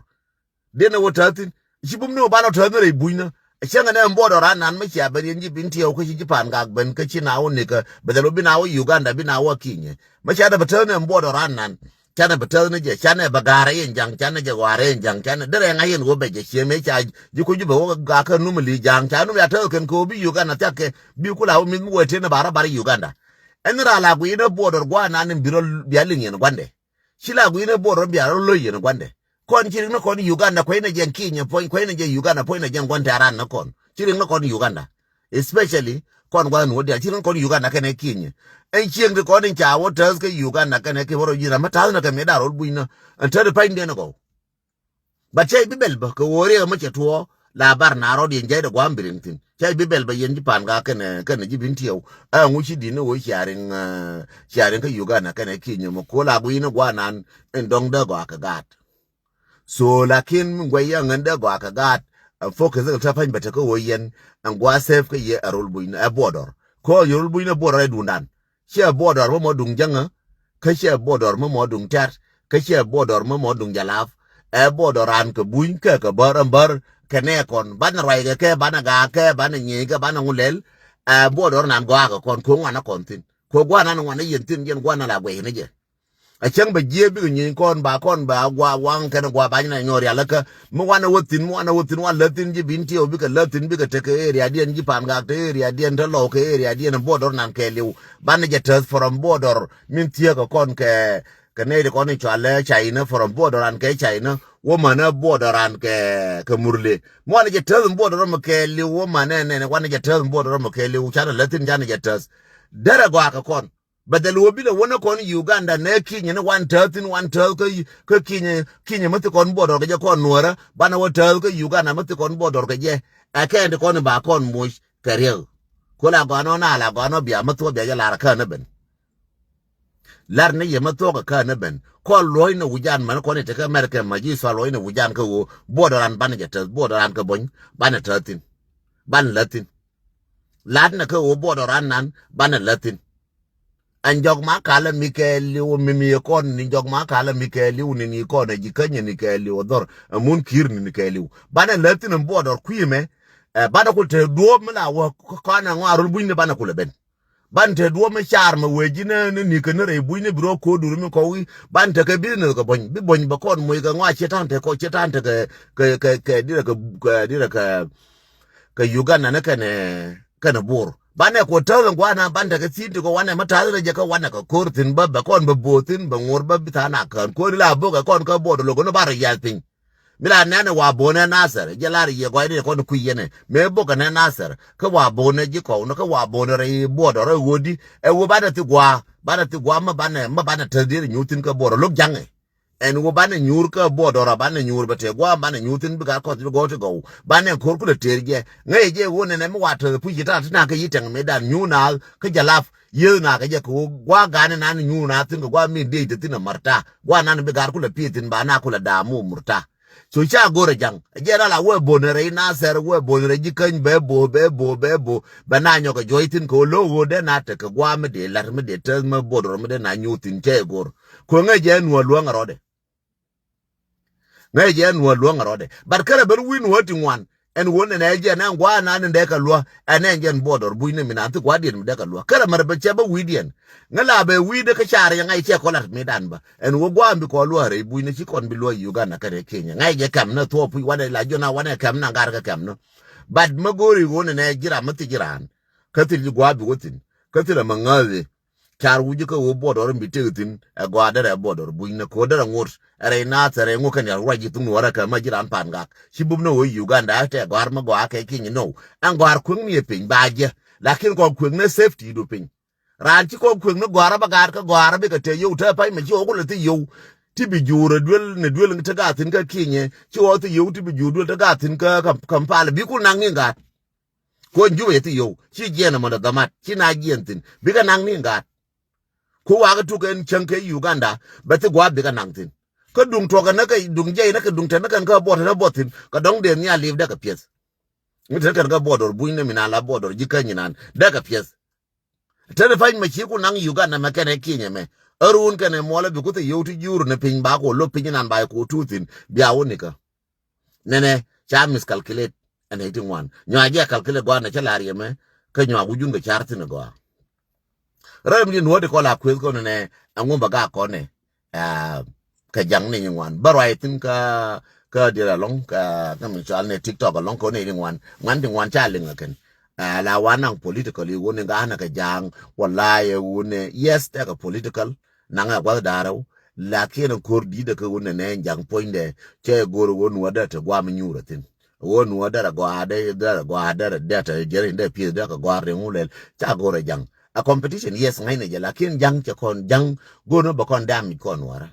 Diɛn ɛ wä täth thin ci bum ni wä ban wä täth ni rɛ i̱ bunyni. Cäŋɛ nɛ ɛn buɔdɔr ran nan mi cia ben yɛn ji̱ Bintiɛw kä ci ji̱ Pa̱a̱n Gak ben kä ci na wä nikä bɛ thɛl wä bi na wä Uganda bi na wä Kinyɛ. Mi cia dɛ bä täth ni ɛn buɔdɔr ran nan. Canɛ bɛ täth ni jɛ canɛ bɛ ga̱a̱r ɛ yɛn ja̱ŋ canɛ jɛ ɣɔaar ɛ yɛn ja̱ŋ canɛ derɛ ŋa̱c yɛn ɣöö bɛ jɛ ciɛ mëë ca ji̱ kuc ji̱ bɛ wä gakä num li ja̱ŋ ca num ya täth kɛn kɛ ɣöö bi Uganda thiak kɛ bi kula wä mi̱th mi wee tëë ni ba rɔ bar Uganda. Ɛn raa la guiy ni buɔdɔr gua̱a̱r nan in bi rɔ bia liŋ yɛn gua̱ndɛ. Ci la guiy ni buɔdɔr bia rɔ lo̱c yɛn gua̱ndɛ. Kɔn ci riŋ ni kɔn Uganda kuɛy ni jɛ Kinyɛ puɔ̱ny kuɛy ni jɛ Uganda puɔ̱ny ni jɛ gua̱n tɛ̈ran ni kɔn ci riŋ ni kɔn Uganda. Especially kɔn gua̱n nuɔ̱t diaal ci riŋ ni kɔn Uganda kɛnɛ Kinyɛ. Ɛn cieŋ ti kɔn in ca wä täth kä Uganda kɛnɛ Kinyɛ wä rɔ ji̱n ram mi ta̱th ni kɛ mi da̱r wä bunyni. Ɛn täth di pa̱ny diɛn kɔw. But cɛ bi bɛl bä kɛ ɣöö riɛk mi cɛ tuɔɔ la bar na rɔ̱diɛn jɛy dɛ gua̱a̱m bi riŋ thi̱n cɛ bi bɛl bä yɛn ji̱ Pa̱a̱n Gak kɛnɛ kɛnɛ ji̱ Bintiɛw. Ɛŋu ci di̱n ni ɣöö cia riŋ cia riŋ kä Uganda kɛnɛ Kinyɛ mɛ ko̱l a gui̱n ni gua̱a̱r nan in dɔ̱ŋ dee gɔaa kɛ gaat. So lakin mi guɛy yɛ ŋän dee gɔaa kɛ gaat. Ɛn focus kɛ te pa̱ny bɛ te kä ɣöö yɛn ɛn gua̱a̱ sɛp kä yɛ ɛ rol buny ɛ buɔdɔr. Ko̱ yɛ rol buny ni buɔdɔr ɛ duundan. Ciɛ buɔdɔr mi mɔ duŋ jäŋä. Kä ciɛ buɔdɔr mi mɔ duŋ tɛ̈r. Kä ciɛ buɔdɔr mi mɔ duŋ jalaap. Ɛ buɔdɔr raan kɛ buny kɛ kɛ bär ɛn bär kɛ nɛɛkɔn banɛ ruackɛ kɛ banɛ gaak kɛ banɛ nyiëëckɛ banɛ ŋu lɛl. Ɛ buɔdɔr nan gɔaa kɛ kɔn ko̱ ŋuanä kɔn thi̱n ko̱ gua̱a̱r nan ŋuanä yɛn thi̱n yɛn gua̱a̱r nan la guɛcni jɛ. A cäŋ bɛ jiee bikɛ nyieeny kɔn ba kɔn ba gua waŋ kɛn gua bany na nyɔɔr yalä kä mi wanɛ wä thi̱n mi wanɛ wä thi̱n wan lät thi̱n ji̱ Bintiɛw bikɛ lät thi̱n bikɛ tekɛ area diɛn ji̱ Pa̱a̱n Gak te area diɛn te lɔw kɛ area diɛn buɔdɔr nan kɛɛliw. Banɛ jɛ täth from buɔdɔr min thieekä kɔn kɛ kɛ nɛy ti kɔn in cɔalɛ China from buɔdɔr an kɛ China. Wä mänɛ buɔdɔr an kɛ kɛ Murle mi wanɛ jɛ täth buɔdɔr mɛ kɛɛliw wä mänɛ nɛnɛ wanɛ jɛ täth buɔdɔr mɛ kɛɛliw canɛ lät thi̱n canɛ jɛ täth. Derɛ gɔaa kɛ kɔn. Bɛ dhɛl wä bilɛ wä ni kɔn Uganda nɛ Kinyɛ ni wan tääth thi̱n wan tääth kä kä Kinyɛ Kinyɛ mi thi kɔn buɔdɔr kɛ jɛ kɔn nuɔrä banɛ wä tääth kä Uganda mi thi kɔn buɔdɔr kɛ jɛ. Ɛ kɛn ti kɔn ba kɔn moc kɛ riɛk. Kol a gɔanɔ na la gɔanɔ bia mi thuɔk bia jɛ lar kä ni ben. Lar ni yɛ mi thuɔk kä ni ben kɔn luɔ̱c ni wi̱can mɛn kɔn i̱ tekä America ma ji̱ thual luɔ̱c ni wi̱can kä ɣöö buɔdɔr an banɛ jɛ tääth buɔdɔr an kɛ buɔ̱ny banɛ tääth thi̱n. Banɛ lät thi̱n. Lat ni kä ɣöö buɔdɔr an nan banɛ lät thi̱n. Ɛn jɔk ma kalä mi kɛɛliw mi mi kɔn ni jɔk ma kalä mi kɛɛliw ni ni kɔn ɛ ji̱ känyɛ ni kɛɛliw ɛ dhɔr ɛ mun ki̱i̱r ni ni kɛɛliw banɛ lät thi̱n ɛn buɔdɔr kui̱ mɛ. Ɛ banɛ kul te duɔ̱ɔ̱p mi la wä kɔn ɛ ŋɔa rol buny ni banɛ kul ɛ ben. Ban te duɔ̱p mi car mɛ wee ji̱ ni, ni ni̱ kɛ ni rɛy buny ni bi rɔ ko̱o̱t dur mi kɔw i̱. Ban te kɛ business kɛ buɔ̱ny. Bi buɔ̱ny bɛ kɔn moc kɛ ŋɔa, ciɛ ta̱a̱n te kɔ, ciɛ ta̱a̱n te kɛ, kɛ, kɛ, kɛ, dirɛ kɛ, kɛ, dirɛ kɛ, kɛ Uganda ni kɛnɛ, kɛnɛ Bor. Banɛ kɔ täth in gua̱a̱na, ban te kɛ thi̱n ti kɔ wanɛ mi ta̱th rɛ jɛ kɛ wanɛ kɛ ko̱r thi̱n bä, bɛ kɔn bɛ bo̱o̱ thi̱n, bɛ ŋo̱r bä bi tha̱a̱n a kään. Kuäär ila bo̱o̱ kɛ kɔn kä border lo̱k ni ba rɔ yɛl piny. Mi la nɛn wa bo̱o̱nɛ Nasir, jɛ lar yɛ gɔɔydɛ kɔn kui̱ yɛnɛ. Mëë bo̱kɛ nɛ Nasir, kä wa bo̱o̱nɛ ji̱ kɔw ni, kä wa bo̱o̱nɛ rɛy border rɛy ɣöödi. Ɛ wä banɛ thi gua̱a̱, banɛ thi gua̱a̱ mä banɛ, mä banɛ täth diet nyuur thi̱n kä border lo̱k ja̱ŋɛ. Ɛn wä banɛ nyuur kä border, banɛ nyuur bɛ tëë gua̱a̱, banɛ nyuur thi̱n bi gat kɔth bi gɔw ti gɔw. Banɛ ko̱r kulɛ tëër jɛ. Ŋäcɛ jɛ ɣöö nɛnɛ mi wa täth puc ci ta̱a̱ ti na̱a̱k kä yi̱ tɛŋ mëëdan nyuur naath kä jalap. Yieth na̱a̱k kɛ jɛ kɛ ɣöö gua̱a̱ ga̱a̱n inan nyuur naath thi̱n kɛ gua̱a̱ mi dee te thi̱n ɛ märta. Gua̱a̱ nan bi gat kulɛ pi̱i̱th thi̱n ba na kulɛ da̱a̱m mu murta. So ca go̱rɛ ja̱ŋ. Jɛ ral a wee bo̱n rɛy Nasir, wee bo̱n rɛy ji̱ käny bɛ bo̱, bɛ bo̱, bɛ bo̱. Bɛ na nyɔk kɛ juɔ̱c thi̱n kɛ ɣöö lo̱k ɣöö dee na tekɛ gua̱a̱ mi dee la̱t, mi dee täth, mi border, mi dee na nyuur thi̱n cɛ go̱r. Kueŋɛ jɛ nuɔ̱ɔ̱r luäŋ rɔɔdɛ. Ŋäcɛ jɛ nuɔ̱ɔ̱r luäŋ rɔɔdɛ. But kärɛ ben wi̱i̱ nuɔ̱ɔ̱r ti ŋuan. Ɛn wä nɛnɛ jɛ nɛ gua̱a̱ nan in dee kɛ luä. Ɛn ɛn jɛn border buny ni mi nan thi gua̱a̱ diɛn mi dee kɛ luä. Kärɛ mɛr bɛ cɛ bä wi̱i̱ diɛn. Ŋä la bɛ wi̱i̱ dee kä car yɛ ŋa̱c cɛ kɔ lat mi dan bä. Ɛn wä gua̱a̱ bi kɔ luä rɛy buny ni ci kɔn bi luä Uganda kɛnɛ Kenya. Ŋa̱c jɛ kɛm ni thuɔɔk puc wanɛ la jɔna wanɛ kɛm na gat kɛ kɛm ni. But mä go̱o̱ri wä nɛnɛ ji̱ ram mi thi ji̱ raan. Kä thil ji̱ gua̱a̱ bi wä thi̱n. Kä thil ɛmɛ ŋäthi. Car wuc kä ɣöö border in bi tëk thi̱n, ɛ gɔaa derɛ border buny ni ko̱ derɛ ŋot, ɛ rɛy Nasir, ɛ ŋot kɛn ya ruac ji̱ thuŋ nuɔrɛ kɛ ma ji̱ ran pan gak. Ci bup ni ɣöö Uganda ɛ tɛ gɔ̱a̱r mi gɔaa kɛ Kenya, no. Ɛn gɔ̱a̱r kueŋ ni ɛ piny ba jɛ. Lakin kɔn kueŋ ni safety du piny. Raan ci kɔn kueŋ ni gɔ̱a̱r ɛ bä gaat kä gɔ̱a̱r ɛ bikɛ tɛ yio̱w te pay mɛ ci ɣɔw kulɛ thi yio̱w. Ti bi juur ɛ duel ni duel te gaat thi̱n kä Kenya, ci ɣɔw thi yio̱w ti bi juur duel te gaat thi̱n kä Kam-, Kampala, bi ku naŋ ni gaat. Kuɔn Jubɛ yɛ thi yio̱w, ci jiɛn ɛmɔ dɛ dhamat, ci na jiɛn thi̱n, bikɛ naŋ ni ŋa̱a̱t. Ku wakä tuk ɛn cäŋ kɛ Uganda, bɛ thi gua̱a̱th bikɛ naŋ thi̱n. Kä duŋ tuɔkɛ näkɛ, duŋ jɛy näkɛ, duŋ tɛ näkɛ kä buɔt tɛ buɔt thi̱n, kɛ dɔ̱ŋ dee nhial li̱p dee kɛ piɛth. Mi tɛ kɛn kä border buny ni mi na la border ji̱ kä nyinan, dee kɛ piɛth. Tɛn pany mɛ ci ku naŋ Uganda mɛ kɛnɛ Kenya mɛ. Ärun kɛnɛ muɔlɛ bi ku thɛ yio̱w ti jur ni piny ba ku lo̱p piny nan ba ku tuuthin bia wä nikä. Nɛnɛ ca miscalculate ɛn iti ŋuan. Nyɔa jɛ calculate gɔaa nɛ cä lar yɛ mɛ kä nyɔa wujun kɛ car thin gɔaa. Rɛm di nuɔ̱t ikɔ la kueth kɔn nɛ ɛŋu bɛ ga kɔn nɛ. Aa, kɛ jaŋ ni nyi ŋuan bä ruac thin kä, kä diɛl alɔŋ kä, kä mi cual ni TikTok alɔŋ kɛ wä ni di ŋuan ŋuan ti ŋuan ca liŋ kɛn. Aa, la wan naŋ political iwun ni gaa na kɛ jaŋ wala iwun ni yes tɛ kɛ political naŋ ɛ guath da̱rɛw. Lakin ko̱r di̱t ɛ kɛ wun ni nɛ jaŋ puɔ̱nydɛ cɛ go̱r wun wä dɛ ti guam nyuur thin. Wun wä dɛ rɛ gɔaa dɛ dɛ rɛ gɔaa dɛ rɛ dɛ tɛ jɛri dɛ pieth dɛ kɛ gɔaa riŋ wun lɛl ca go̱r ɛ jaŋ. A competition yes ŋa̱cnɛ jɛ lakin jaŋ cɛ kɔn jaŋ go̱r ni bɛ kɔn dam kɔn wara.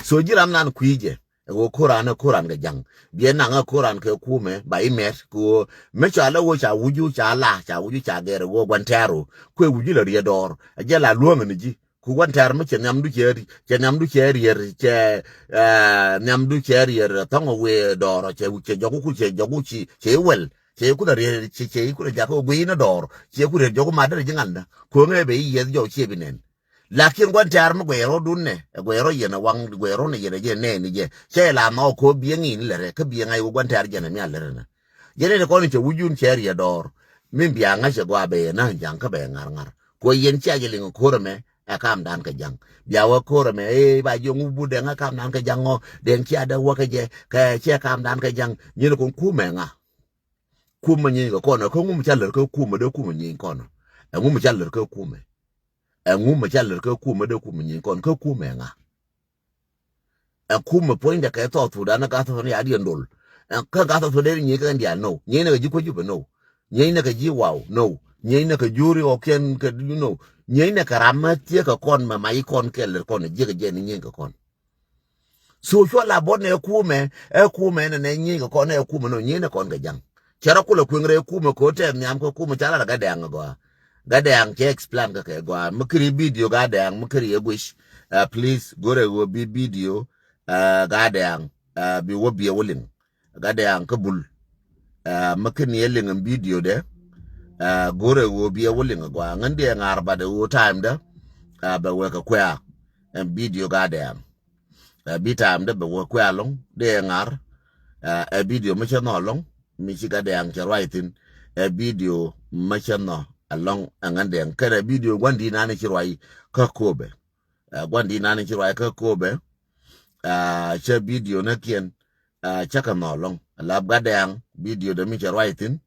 So ji̱ ram nan kui̱ jɛ. Ɛ ɣöö ko̱ran ɛ ko̱ran kɛ ja̱ŋ. Biɛ naŋ ɛ ko̱ran kɛ kumɛ ba imɛt kɛ ɣöö mi ca lɛ ɣöö ca wuju ca la ca wuju ca gɛr ɛ ɣöö gua̱n tɛ̈r ɣöö kuɛ wuju lɛ riɛ dɔɔr. Ɛ jɛ la luäŋ ni ji̱ ku gua̱n tɛ̈r mi cɛ nhiamdu cɛ ri cɛ nhiamdu cɛ riɛr cɛ, eh, nhiamdu cɛ riɛr thɔŋ ɛ wëë dɔɔr cɛ cɛ jɔku ku cɛ jɔku ci cɛ iwɛl cɛ iku lɛ riɛr cɛ cɛ iku lɛ jakä ɣöö guiy ni dɔɔr cɛ iku riɛr jɔku mat derɛ ji̱ ŋa̱ndä. Kuäŋɛ bɛ iyieth jɔw ciɛ bi nɛn. Lakin gua̱n tɛ̈r mi guɛɛr rɔ̱dun nɛ ɛ guɛɛr rɔ yɛn ɛ waŋ guɛɛr rɔ nɛ yɛn ɛ jɛ nɛɛni jɛ cɛ ila nhɔk ko̱ biɛ ŋi̱i̱n lɛrɛ kä biɛ ŋa̱c wä gua̱n tɛ̈r jɛn ɛ mial lɛrɛ nɛ. Jɛn ɛn kɔn cɛ wujun cɛ riɛ dɔɔr min bia ŋa̱c ɛ gɔaa bɛ yɛ na̱n ja̱ŋ kä bɛ ŋa̱r ŋa̱r. Kuɔ yɛn cia jɛ liŋ ko̱r ɛmɛ ɛ kamdan kɛ ja̱ŋ bia wä ko̱r ɛmɛ ɛ ba jiɔŋ wubut dɛŋ ɛ kamdan kɛ ja̱ŋ ɔ dɛŋ cia dɛ wä kɛ jɛ kɛ cɛ kamdan kɛ ja̱ŋ nyin kɔn kumɛ ŋa. Kumɛ nyiny kɛ kɔn ɛ kä ŋum ca lär kä kumɛ dee kumɛ nyiny kɔn ɛ. Ɛ ŋum ca lär kä kumɛ. Ɛ ŋum ca lär kä kumɛ dee kumɛ nyiny kɔn kä kumɛ ŋa. Ɛ kumɛ puɔ̱nydɛ kɛ thɔɔth Thudan ɛ gath thɔɔth ni adiɛn dol. Ɛ kä gath thɔɔth dee nyiny kɛ diaal no. Nyiny nɛ kɛ ji̱ kuec jupɛ no. Nyiny nɛ kɛ ji̱ waw no. Nyiny nɛ kɛ juri ɔ kiɛn kɛ no. Nyiny nɛ kɛ ram mɛ thiee kɛ kɔn mɛ mac kɔn kɛ lär kɔn ji̱ kɛ jɛ ni nyiny kɛ kɔn. So cua la bɔt nɛ kumɛ ɛ kumɛ nɛ nɛ nyiny kɛ kɔn ɛ kumɛ nɔ nyiny nɛ kɔn kɛ jaŋ. Cɛ rɔ kulɛ kueŋ rɛ kumɛ kɛ tɛth nhiam kɛ kumɛ ca la rɛ Gatdɛŋ agɔa. Gatdɛŋ cɛ explain kɛ kɛ gɔa mi kiri video Gatdɛŋ mi kiri yɛ guic. Please go̱rɛ ɣöö bi video Gatdɛŋ bi wä biɛ wä liŋ. Gatdɛŋ kä bul. Ɛ mi kin yɛ liŋ ɛn video dɛ. Ɛ go̱rɛ ɣöö biɛ wä liŋ ɛ gɔaa ŋän diɛ ŋa̱r bat ɛ ɣöö time dä. Ɛ bɛ wek ɛ kuɛ̈ɛ̈ ɛn video Gatdɛŋ. Ɛ bi time dä bɛ wek kuɛ̈ɛ̈ ɛlɔ̱ŋ diɛ ŋa̱r. Ɛ video mi cä nhɔ ɛlɔ̱ŋ mi ci Gatdɛŋ cɛ ruac thi̱n. Ɛ video mi cä nhɔ Alɔŋ ɛŋän dɛŋ kɛnɛ bidio guandi nani ci ruac kä Kobɛ. Ɛ, guandi nani ci ruac kä Kobɛ. Ɛ, cɛ bidio nä kiɛn, ɛ, cɛ kɛ nhɔk lɔŋ. Lap gat dɛŋ bidio dɛ mi cɛ ruac thin.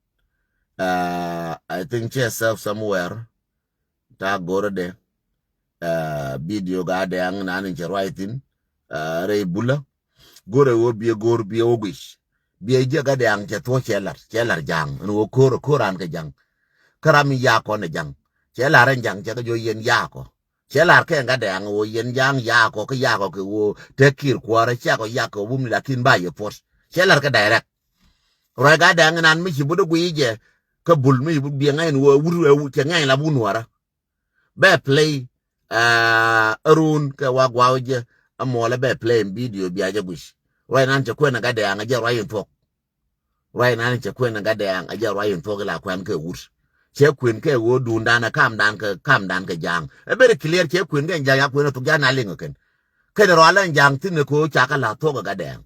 Ɛ, I think cɛ save somewhere. Ta go̱rä dɛ. Ɛ, bidio gat dɛŋ nani cɛ ruac thin. Ɛ, rɛy bulä. Go̱rɛ wä biɛ go̱r biɛ wä guic. Biɛ jɛ gat dɛŋ cɛ thuɔ cɛ lar, cɛ lar jaŋ. Ɛn wä ko̱r, ko̱r an kɛ jaŋ. Kä ram mi yakɔ ni jaŋ. Cɛ lar ɛn jaŋ cɛ kɛ jɔ yɛn yakɔ. Cɛ lar kɛ gat dɛŋ wä yɛn jaŋ yakɔ, kä yakɔ kɛ wä te kir kuarɛ cɛ kɔ yakɔ wum ni lakin ba yɛ puɔt. Cɛ lar kɛ direct. Ruac gat dɛŋ nan mi ci but guic jɛ. Kä bul mi ci but biɛ ŋa̱c ni wä wut, wut cɛ ŋa̱c la wun wara. Bɛ play, ɛ, run kɛ wa guaw jɛ, a muɔlɛ bɛ play in video bia jɛ guic. Ruac nan cɛ kuɛn gat dɛŋ a jɛ ruac in thuɔk. Ruac nan cɛ kuɛn gat dɛŋ a jɛ ruac in thuɔk ila kuɛn kɛ wut. Cɛ kuɛn kɛ wä dun dan a kam dan kɛ, kam dan kɛ jaŋ. Ɛ very clear cɛ kuɛn kɛ jaŋ ya kuɛn a thuk jaŋ a liŋ kɛn. Kɛn rual ɛn jaŋ thin kɛ wä ca kɛ la thuɔk gat dɛŋ.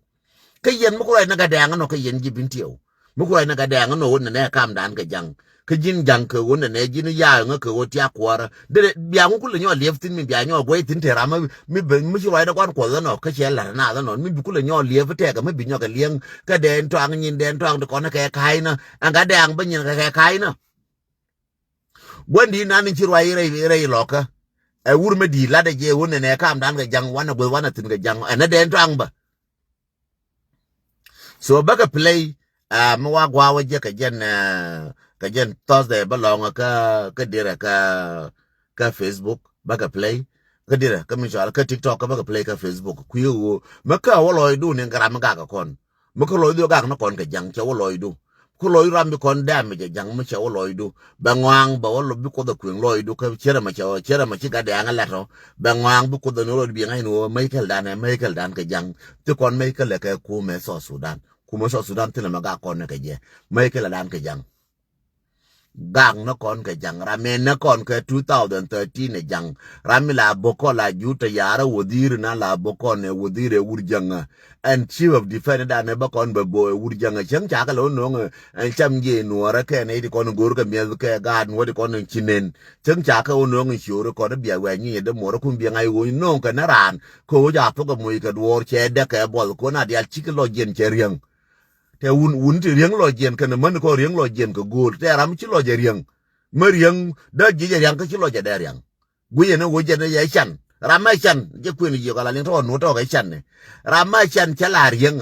Kä yɛn mi ku ruac ni gat dɛŋ nɔ kä yɛn ji̱ bin tiɛw. Mi ku ruac ni gat dɛŋ nɔ wä nɛnɛ kam dan kɛ jaŋ. Kä ji̱n jaŋ kɛ wä nɛnɛ ji̱n ya̱a̱ ŋä kɛ wä tiak kuɔrä. Dee bia ŋu kulɛ nyɔ liɛp thin mi bia nyɔ guey thin te ram mi, mi ci ruac ni kɔn kuɔth nɔ kä cɛ lar na nɔ mi bi kulɛ nyɔ liɛp tɛk mi bi nyɔ kɛ liɛŋ. Kä dɛn tɔaŋ nyin dɛn tɔaŋ ti kɔn kɛ ka̱a̱cnä. Ɛn gat dɛŋ bä nyin kɛ kɛ ka̱a̱cnä. Gua̱n di nan ci ruac rɛy, rɛy lɔkä. Ɛ wur mi di lat ɛ jɛ wä nɛnɛ kam dan kɛ jaŋ wanɛ gueth wanɛ thin kɛ jaŋ ɛn ɛ dɛn tɔaŋ bä. So bä kɛ play, ah, mi wa gua̱a̱ wä jɛ kɛ jɛn, ah, kɛ jɛn Thursday bä lɔŋä kä, kä dirɛ kä, kä Facebook bä kɛ play. Kä dirɛ kä mi cɔal kä TikTok kä bä kɛ play kä Facebook. Kui̱ ɣöö mi kä wä lɔcdu ni ram mi gak kɛ kɔn. Mi kä lɔcdu gak ni kɔn kɛ jaŋ cɛ wä lɔcdu. Kä lɔcdu ram bi kɔn damage ɛ jaŋ mi cɛ wä lɔcdu. Bɛ ŋɔaŋ bɛ wä lɔ bi kuoth ɛ kueŋ lɔcdu kä cierɛ mɛ cɛ wä cierɛ mɛ ci gat dɛŋ ɛ lɛt ɔ. Bɛ ŋɔaŋ bi kuoth ɛ ni rɔ bi ŋa̱c ni wä mɛy kɛl dan ɛ mɛy kɛl dan kɛ jaŋ. Thi kɔn mɛy kɛl ɛ kɛ kumɛ South Sudan. Kumɛ South Sudan thin ɛmɛ gak kɔn ni kɛ jɛ. Mɛy kɛl ɛ dan kɛ jaŋ. Gak ni kɔn kɛ jaŋ. Ram mi ni kɔn kɛ two thousand thirteen ɛ jaŋ. Ram mi la bokɔ la jut tɛ yarä waziri na la bokɔ ni waziri ɛ wur jaŋ. Ɛn chief of defense dan ɛ bä kɔn bɛ bo ɛ wur jaŋ. Cäŋ ca kɛ lɛ wä no̱o̱ŋ ɛ Ɛn cam jiɛ nuɔɔrä kɛ nɛy ti kɔn go̱o̱r kɛ mi̱eth kɛ gaat nuɔ̱ɔ̱r ti kɔn ci nen. Cäŋ ca kɛ wä nööŋ in ciööri kɔn i̱ bia wɛ̈c nyinyɛ dee muɔɔrä kun biɛ ŋa̱c ɣööny nööŋ kɛ ni raan. Kɛ ɣöö ca thok ɛ moc kɛ duɔɔr cɛ däk kɛ buɔth kɔn a diaal cikɛ lɔc jiɛn cɛ riäŋ. Tɛ wun, wun ti riäŋ lɔc jiɛn kɛn mäni kɔn riäŋ lɔc jiɛn kɛ gööl. Tɛ ram ci lɔc ɛ riäŋ. Mä riäŋ dee jiec ɛ riaŋ kä ci lɔc ɛ dee riaŋ. Guiyɛ ni ɣöö jɛn ɛ yɛ can. Ram mɛ can. Jɛ kuën jiök ala liŋ tɔk ɛ nuɔ̱t tɔk ɛ can ni. Ram mɛ can cɛ la riäŋ.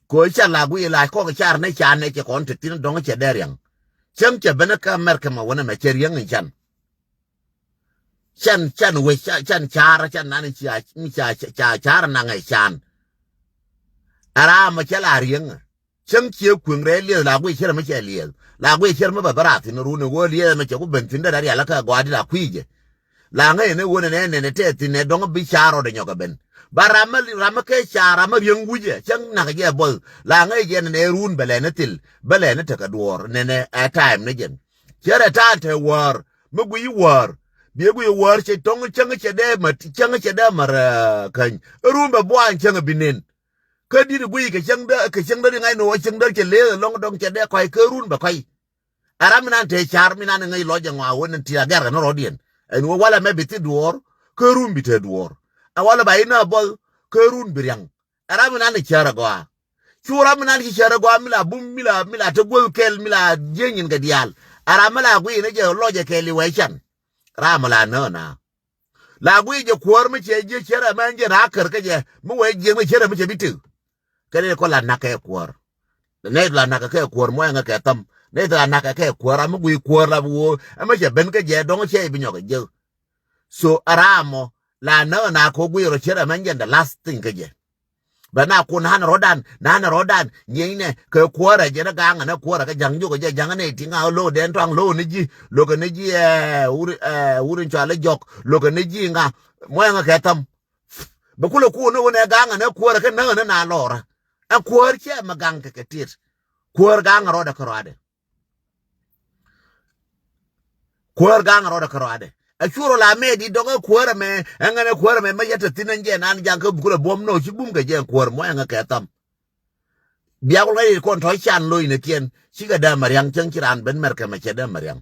Kɛ ɣöö cɛ la guiy la kɔk car ni can ni cɛ kɔn te thi̱n dɔ̱ŋ cɛ dee riaŋ. Cäŋ cɛ ben kä America mɛ wänɛ mɛ cɛ riäŋ in can. Can, can wec, can, can car, can nan in cia, mi cia, cia, cia car naŋ ɛ can. Ɛ ram mɛ cɛ la riäŋ. Cäŋ ciɛ kueŋ rɛy lieth la guiy cierɛ mi cɛ lieth. La guiy cierɛ mi bɛ bä rath thi̱n run in ɣöö lieth ɛmɛ cɛ ku ben thi̱n dee rial kä gɔaa di la kui̱cɛ. La ŋäcɛ ni ɣöö nɛnɛ nɛnɛ tɛth thi̱n ɛ dɔ̱ŋ bi ca̱r rɔɔdɛ nyɔk ɛ ben. Ba ram mi, ram mi kɛ ca̱r ram mi riäŋ wi̱cɛ cäŋ nak jɛ buɔth. La ŋäcɛ jɛ nɛnɛ run bɛ lɛn ni thil bɛ lɛn ni tekɛ duɔ̱ɔ̱r nɛnɛ ɛ time ni jɛn. Cɛ rɛ ta̱a̱n te wäär mi guiy wäär. Biɛ guiy wäär cɛ tɔ̱ŋ cäŋ cɛ dee mät cäŋ cɛ dee mär, eh, käny. Run bɛ buany cäŋ bi nen. Kä di̱t guiy kɛ cäŋ dee kɛ cäŋ dee ri ŋa̱c ni wä cäŋ dee cɛ leth ɛlɔ̱ŋ dɔ̱ŋ cɛ dee kɔc kä run bɛ kɔc. Ɛ ram mi nan te car mi nan ŋäc lɔc ɛ ŋɔak wen in ti agɛr kɛ ni rɔ̱diɛn. Ɛn wä walɛ mɛ bi thi duɔ̱ɔ̱r kä run bi te duɔ̱ɔ̱r. Ɛ walɛ ba in a buɔth kä run bi riaŋ. Ɛ ram mi nan ɛ cär ɛ gɔaa. Cu ram mi nan ci cär ɛ gɔaa mi la bum mi la, mi la te guäth kɛl mi la jieny in kɛ diaal. Ɛ ram mi la guiy in ɛ jɛ lɔc ɛ kɛl i̱ wee can. Ram mi la nä na. La guiy jɛ kuäär mi cɛ jiɛ cär ɛmɛ jiɛn a kär kä jɛ mi wee jiɛn mi cär ɛmɛ cɛ bi tëk. Kɛ ni kɔ la nak kɛ kuäär. Nɛy la nak kɛ kuäär muɔyɛ ŋä kɛ thäm. Nɛy la nak kɛ kuäär a mi guiy kuäär la bi woo ɛmɛ cɛ ben kä jɛ dɔ̱ŋ cɛ bi nyɔk kɛ jek. So a ram mɔ la näk na kɔ guiy rɔ cär ɛmɛ jiɛn the last thing kä jɛ. Bɛ na kun han rɔ̱dan, nan rɔ̱dan, nyienynɛ, kɛ kuäärä jɛn ɛ ga̱a̱ŋ ɛn ɛ kuäärä kɛ ja̱ŋ jok ɛ jɛ ja̱ŋ ɛn ɛ ti ŋa̱ lo̱o̱ dɛn tɔa̱ŋ lo̱o̱ ni ji̱, lo̱kɛ ni ji̱, ɛ, wur, ɛ, wur in cɔal ɛ jɔk, lo̱kɛ ni ji̱ ŋa̱, muɔ̱yɛ ŋa̱ kɛ thäm. Bɛ kulɛ kuun ni wun ɛ ga̱a̱ŋ ɛn ɛ kuäärä kɛ näk ɛn ɛ na lɔɔrä. Ɛ kuäär cɛ mɛ ga̱ŋ kɛ kɛ tiet. Kuäär ga̱a̱ŋ rɔ̱dɛ kärɔadɛ. Kuäär ga̱a̱ŋ rɔɔdɛ kärɔadɛ. Ɛ cu rɔ la mɛ di dɔ̱ŋ ɛ kuäär ɛmɛ, ɛ ŋän ɛ kuäär ɛmɛ, mɛ yɛ te thi̱n ɛn jɛ nan ja̱ŋ kä bukɛ rɛ buɔ̱m nɔ, ci bum kɛ jɛ ɛ kuäär muɔ̱yɛ ŋä kɛ thäm. Bia kulɛ ri kɔn tɔ̱ can lo̱cnɛ kiɛn, cikɛ dee mɛ riaŋ cäŋ ci raan ben mɛr kɛ mɛ cɛ dee mɛ riaŋ.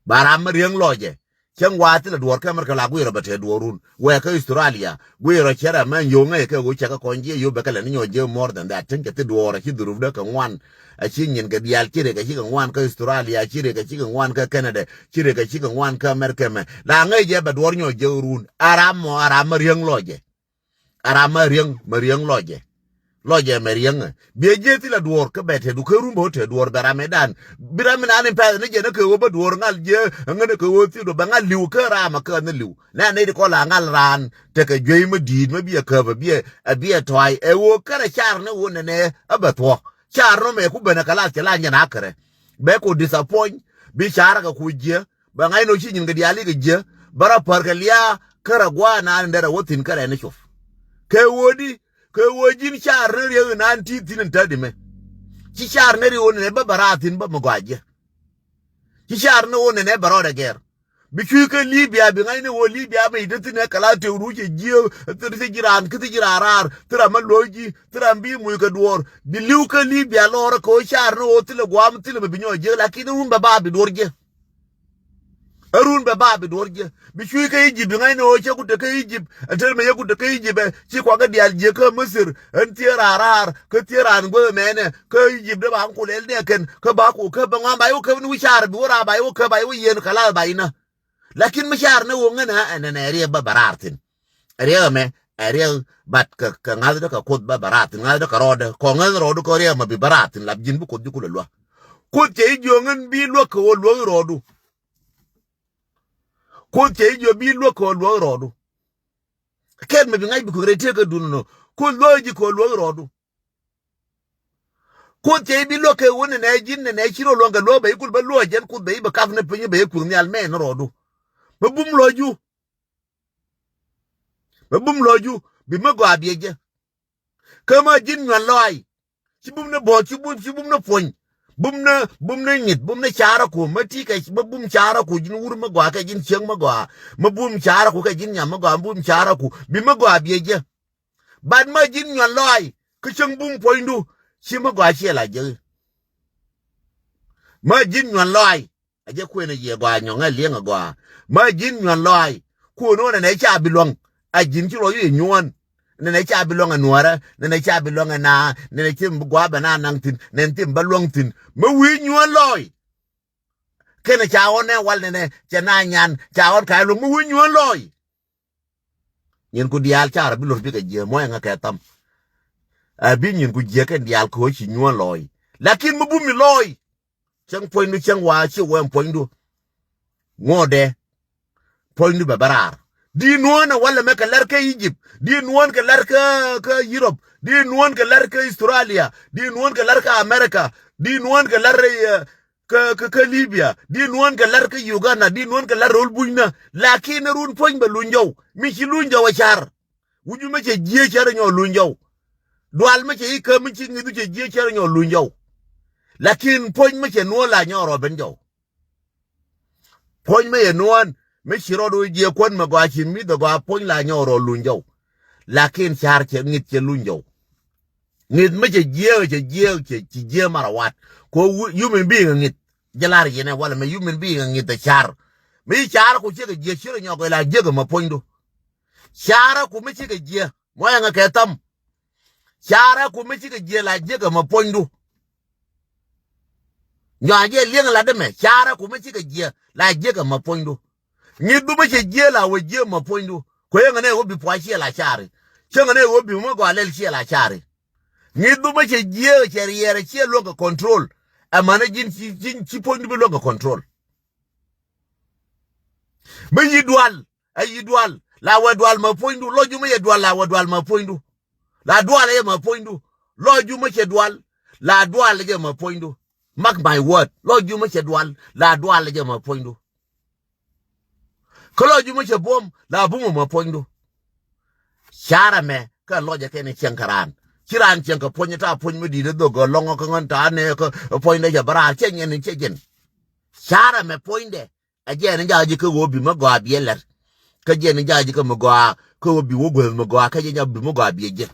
Ba ram mi riäŋ lɔcɛ. Cäŋ wa thilɛ duɔ̱ɔ̱r kä America la gui̱i̱rɔ bɛ te duɔ̱ɔ̱run. Wɛ kä Australia gui̱i̱rɔ cɛ rɛ mɛn yo̱o̱ŋ ɛ kɛ ɣöö cɛ kä kɔny jiɛ yo̱o̱ bɛ kɛ lɛ ni nyɔɔ jiɛ more than that. Tin cɛ thi duɔ̱ɔ̱r a ci dhuruf dee kɛ ŋuan. A ci nyin kɛ diaal ci rɛ kɛ ci kɛ ŋuan kä Australia, ci rɛ kɛ ci kɛ ŋuan kä Canada, ci rɛ kɛ ci kɛ ŋuan kä America mɛ. La ŋäc jɛ bɛ duɔ̱ɔ̱r nyɔɔ jiɛ run. A ram mɔ a ram mi riäŋ lɔcɛ. A ram ma riäŋ, ma riäŋ lɔcɛ. Lɔcɛ ma riäŋ. Biɛ jiɛ thilɛ duɔ̱ɔ̱r kä bɛ te du kä run bä te duɔ̱ɔ̱r bɛ ram ɛ dan. Bi ram mi naan in pɛth ni jɛ ni kɛ wä bä duɔ̱ɔ̱r ŋal jiɛ ŋä ni kɛ wä thil du bɛ ŋal li̱w kä ram a kä ni li̱w. Nɛ ni di kɔl a ŋal raan tekɛ juey ma di̱i̱t ma biɛ käp a biɛ a biɛ tɔ̱a̱c ɛ wä kärɛ car ni wä nɛnɛ a bɛ thuɔ̱k. Car ni mɛ ku ben a kɛ lath cɛ la nyɛn a kärɛ. Bɛ ku disappoint bi car kɛ ku jiɛ. Bɛ ŋa̱c ni wä ci nyin kɛ diaal ikɛ jiɛ bä rɔ pär kɛ liaa kärɛ gua̱a̱ naan in derɛ wä thi̱n kärɛ ni cop. Kɛ wä di kɛ wä ji̱n car ni riek in naan ti thi̱n in tädi mɛ. Ci car ni riek wä nɛnɛ bä bɛ raar thi̱n bä mi gɔaa jiɛ. Ci car ni wä nɛnɛ bɛ rɔɔdɛ gɛr. Bi cuy kä Libya bi ŋa̱c ni wä Libya mɛ i̱ dee thi̱n ɛ kɛ la tëë ruuc ɛ jiɛ. Thir thi ji̱ raan kä thi ji̱ raan raar thi ram mi luɔ̱k ji̱ thi ram bi muc kɛ duɔ̱ɔ̱r bi li̱w kä Libya lɔɔrä kɛ wä car ni wä thilɛ gua̱a̱m thilɛ mɛ bi nyɔɔ jiɛ lakin wun bɛ ba bi duɔ̱ɔ̱r jiɛ. Ɛ run bɛ ba bi duɔ̱ɔ̱r jiɛ bi cuy kä Egypt bi ŋa̱c ni ɣöö cɛ ku te kä Egypt. Ɛ tɛr mɛ yɛ ku te kä Egypt ɛ ci kuakä diaal jiɛ kä Misir. Ɛn thiee raar raar kä thiee raan guäth ɛmɛnɛ kä Egypt dee ba ŋ ku lɛl ni ɛ kɛn kä ba ku käp bɛ ŋuan ba yɛ wä käp ni wi̱c caar bi wä raar ba yɛ wä käp ba yɛ wä yieen kɛ lath ba inä. Lakin mi caar ni wä ŋänä ɛn ɛn ɛ riɛk bä bɛ raar thi̱n. Ɛ riɛk ɛmɛ ɛ riɛk bat kɛ kɛ ŋa̱thdä kɛ kuoth bä bɛ raar thi̱n ŋa̱thdä kɛ rɔɔdä kɔ ŋäth rɔɔdu kɛ riɛk ɛmɛ bi bä raar thi̱n lap ji̱n bi kuoth ji̱ kulɛ luäk. Kuoth cɛ i̱ jiöŋ in bi luäk kɛ ɣöö luäk i̱ rɔɔdu. Kuoth cɛ i̱ jiöŋ bi luäk kɛ ɣöö luäk i̱ rɔɔdu. Kɛn mɛ bi ŋa̱c bi kuek rɛy tëëk kä duun nɔ kuoth luäk i̱ ji̱ kɛ ɣöö luäk i̱ rɔɔdu. Kuoth cɛ i̱ bi luäk kɛ ɣöö nɛnɛ ji̱n nɛnɛ ci rɔ luäŋ kɛ luäk bɛ i̱ kul bä luäk jɛn kuoth bɛ i̱ bɛ kap ni piny bɛ i̱ kuek nhial mɛ ni rɔɔdu. Mɛ bum lɔcdu. Mɛ bum lɔcdu bi mä gɔaa biɛ jɛ. Kä mä ji̱n nyuan lɔaac. Ci bum ni buɔ̱ɔ̱th ci bum ci bum ni puɔ̱ny. Bum ni bum ni nyith bum ni ca̱raku mä ti kɛ mä bum ca̱raku ji̱n wur mä gɔaa kɛ ji̱n cieŋ mä gɔaa mä bum ca̱raku kɛ ji̱n nyam mä gɔaa mä bum ca̱raku bi mä gɔaa biɛ jɛ. Bat mä ji̱n nyuan lɔaac kä cäŋ bum puɔ̱nydu ci mä gɔaa ciɛ la jek. Mä ji̱n nyuan lɔaac. A jɛ kuën a yiëë gɔaa nyɔŋ ɛ liɛŋ a gɔaa. Ma ji̱n nyuan lɔaac. Kuën ɣän ɛnɛ ca bi luäŋ. A ji̱n ci luɔc wi̱i̱ nyuɔ̱ɔ̱n. Nɛnɛ ca bi luäŋ ɛ nuäärä. Nɛnɛ ca bi luäŋ ɛ naa. Nɛnɛ ci bi gua̱a̱ bɛ naa naŋ thi̱n. Nɛn thim bä luäŋ thi̱n. Mi wi̱i̱ nyuɔ̱ɔ̱n lɔɔc. Kɛnɛ ca ɣɔn ɛ wal nɛnɛ. Cɛ naa nyan. Ca ɣɔn ka̱a̱c luäŋ mi wi̱i̱ nyuɔ̱ɔ̱n lɔɔc. Nyin ku diaal carɛ bi lor bikɛ jiɛ muɔ̱ɔ̱ŋ ɛ ŋa kɛ tham. Ɛ bi nyin ku jiɛ kɛn diaal kɛ ɣöö ci nyuɔ̱ɔ̱n lɔɔc. Lakin mi bum mi lɔɔc. Cäŋ puɔ̱nydu cäŋ waa ci wɛm puɔ̱nydu. Ŋuɔ̱tdɛ. Puɔ̱nydu bɛ bä raar. Di nuɔ̱ɔ̱n ɛ walɛ mɛ kɛ lɛr kä Egypt. Di nuɔ̱ɔ̱n kɛ lɛr kä, kä Europe. Di nuɔ̱ɔ̱n kɛ lɛr kä Australia. Di nuɔ̱ɔ̱n kɛ lɛr kä America. Di nuɔ̱ɔ̱n kɛ lɛr, eh, kä, kä, kä Libya. Di nuɔ̱ɔ̱n kɛ lɛr kä Uganda. Di nuɔ̱ɔ̱n kɛ lɛr rol bunyna. Lakin run puɔ̱ny bɛ luny jɔw. Mi ci luny jɔw ɛ car. Wi̱cu mi cɛ jiee cɛ rɔ nyɔk luny jɔw. Dual mi cɛ i̱ kä mi ci ŋi̱thu cɛ jiee cɛ rɔ nyɔk luny jɔw. Lakin puɔ̱ny mi cɛ nuɔ̱ɔ̱n la nyɔk rɔ ben jɔw. Puɔ̱ny mi yɛ nuɔ̱ɔ̱n mi ci rɔɔdu jiee kuän mi gɔaa ci mi̱th ɛ gɔaa puɔ̱ny la nyɔk rɔ luny jɔw. Lakin car cɛ ŋi̱th cɛ luny jɔw. Ŋi̱th mi cɛ jiee cɛ jiee cɛ ci jiee marɛ wat. Ko human being ɛ ŋi̱th. Jɛ lar yɛn ɛ walɛ mɛ human being ɛ ŋi̱th ɛ car. Mi car ku ciek ɛ jiek ci rɔ nyɔk ɛ la jiek ɛ ma puɔ̱nydu. Carɛ ku mi cikɛ jiɛ muɔyɛ ŋɛ kɛ tham. Carɛ ku mi cikɛ jiɛ la jiek ɛ ma puɔ̱nydu. Nyɔa jiɛ liɛŋ la dämɛ carɛ ku mi cikɛ jiɛ la jiek ɛ ma puɔ̱nydu. Ŋi̱th du mi cɛ jiɛ la wä jiek ma puɔ̱nydu. Kuɛ ŋɛ nɛ wä bi pua̱ ciɛ la cari. Cɛ ŋɛ nɛ wä bi mi gɔa lɛl ciɛ la cari. Ŋi̱th du mi cɛ jiɛ cɛ riɛɛrɛ ciɛ luäŋ kɛ control. Ɛmɛnɛ ji̱n ci, ci, ci puɔ̱nydu bi luäŋ kɛ control. Mi yi dual. A yi dual la wɛ dual ma puɔ̱nydu lɔcdu mi yɛ dual la wɛ dual ma puɔ̱nydu. La dual yɛ ma puɔ̱nydu lɔcdu mi cɛ dual. La dual yɛ ma puɔ̱nydu. Mark my word lɔcdu mi cɛ dual la dual yɛ ma puɔ̱nydu. Kä lɔcdu mi cɛ buɔ̱m la bumɛ ma puɔ̱nydu. Carɛ mɛ kä lɔcɛ kɛn cieŋ kä raan ci raan cieŋ kä puɔ̱ny ta puɔ̱ny mi di̱i̱t dhok gɛ lɔŋɔ kä ŋän ta nɛ kä puɔ̱nydɛ cɛ bä raar cɛ nyɛn cɛ jɛn. Carɛ mɛ puɔ̱nydɛ. Ɛ jɛn in ja̱a̱ ji̱ kä ɣöö bi mi gɔaa biɛ lɛr. Kä jɛn in ja̱a̱ ji̱ kä mi gɔaa kä ɣöö bi wä guäth mi gɔaa kä jɛn ja̱a̱ bi mi gɔaa biɛ jɛ.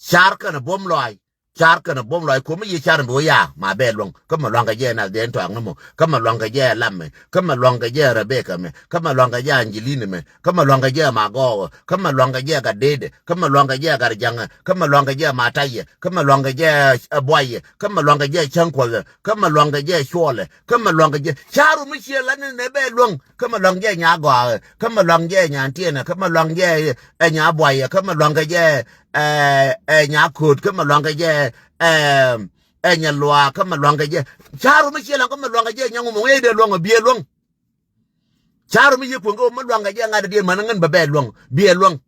Car kɛnɛ buɔ̱m lɔaac. Car kɛnɛ buɔ̱m lɔaac ko̱mi yiëë car mi bi wä ya̱a̱ ma bɛ luäŋ. Kä mi lua̱ŋkɛ jɛ Nath Diɛn Tɔaŋ ni mɔ. Kä mi luaŋkɛ jɛ Lam mɛ. Kä mi luaŋkɛ jɛ Rebecca mɛ. Kä mi luaŋkɛ jɛ Angelina mɛ. Kä mi luaŋkɛ jɛ Magɔɔkɛ. Kä mi luaŋkɛ jɛ Gatdɛdɛ. Kä mi luaŋkɛ jɛ Gatjaŋɛ. Kä mi luaŋkɛ jɛ Matayɛ. Kä mi luaŋkɛ jɛ, ɛ, Buayɛ. Kä mi luaŋkɛ jɛ Cäŋkuɔthɛ. Kä mi luaŋkɛ jɛ Cuɔlɛ. Kä mi luaŋkɛ jɛ. Car ru mi ciɛ la ni nɛ bɛ luäŋ. Kä mi luaŋ jɛ Nyagɔaakɛ. Kä mi luaŋ jɛ Nyantiɛnɛ. Kä mi luaŋ jɛ, ɛ, Nyabuayɛ. Kä mi luaŋkɛ jɛ, ɛ, ɛ, Nyako̱o̱t. Kä mi luaŋkɛ jɛ, ɛ, ɛ, Nyaluaak. Kä mi luaŋkɛ jɛ. Car ru mi ciɛ la kä mi luaŋkɛ jɛ Nyaŋumɔ ŋäcdɛ luäŋ ɔ biɛ luäŋ. Car ru mi yiëë kuäŋ kä ɣöö mi luaŋkɛ jɛ ŋa̱t diɛn män ŋän bɛ bɛ luäŋ biɛ luäŋ.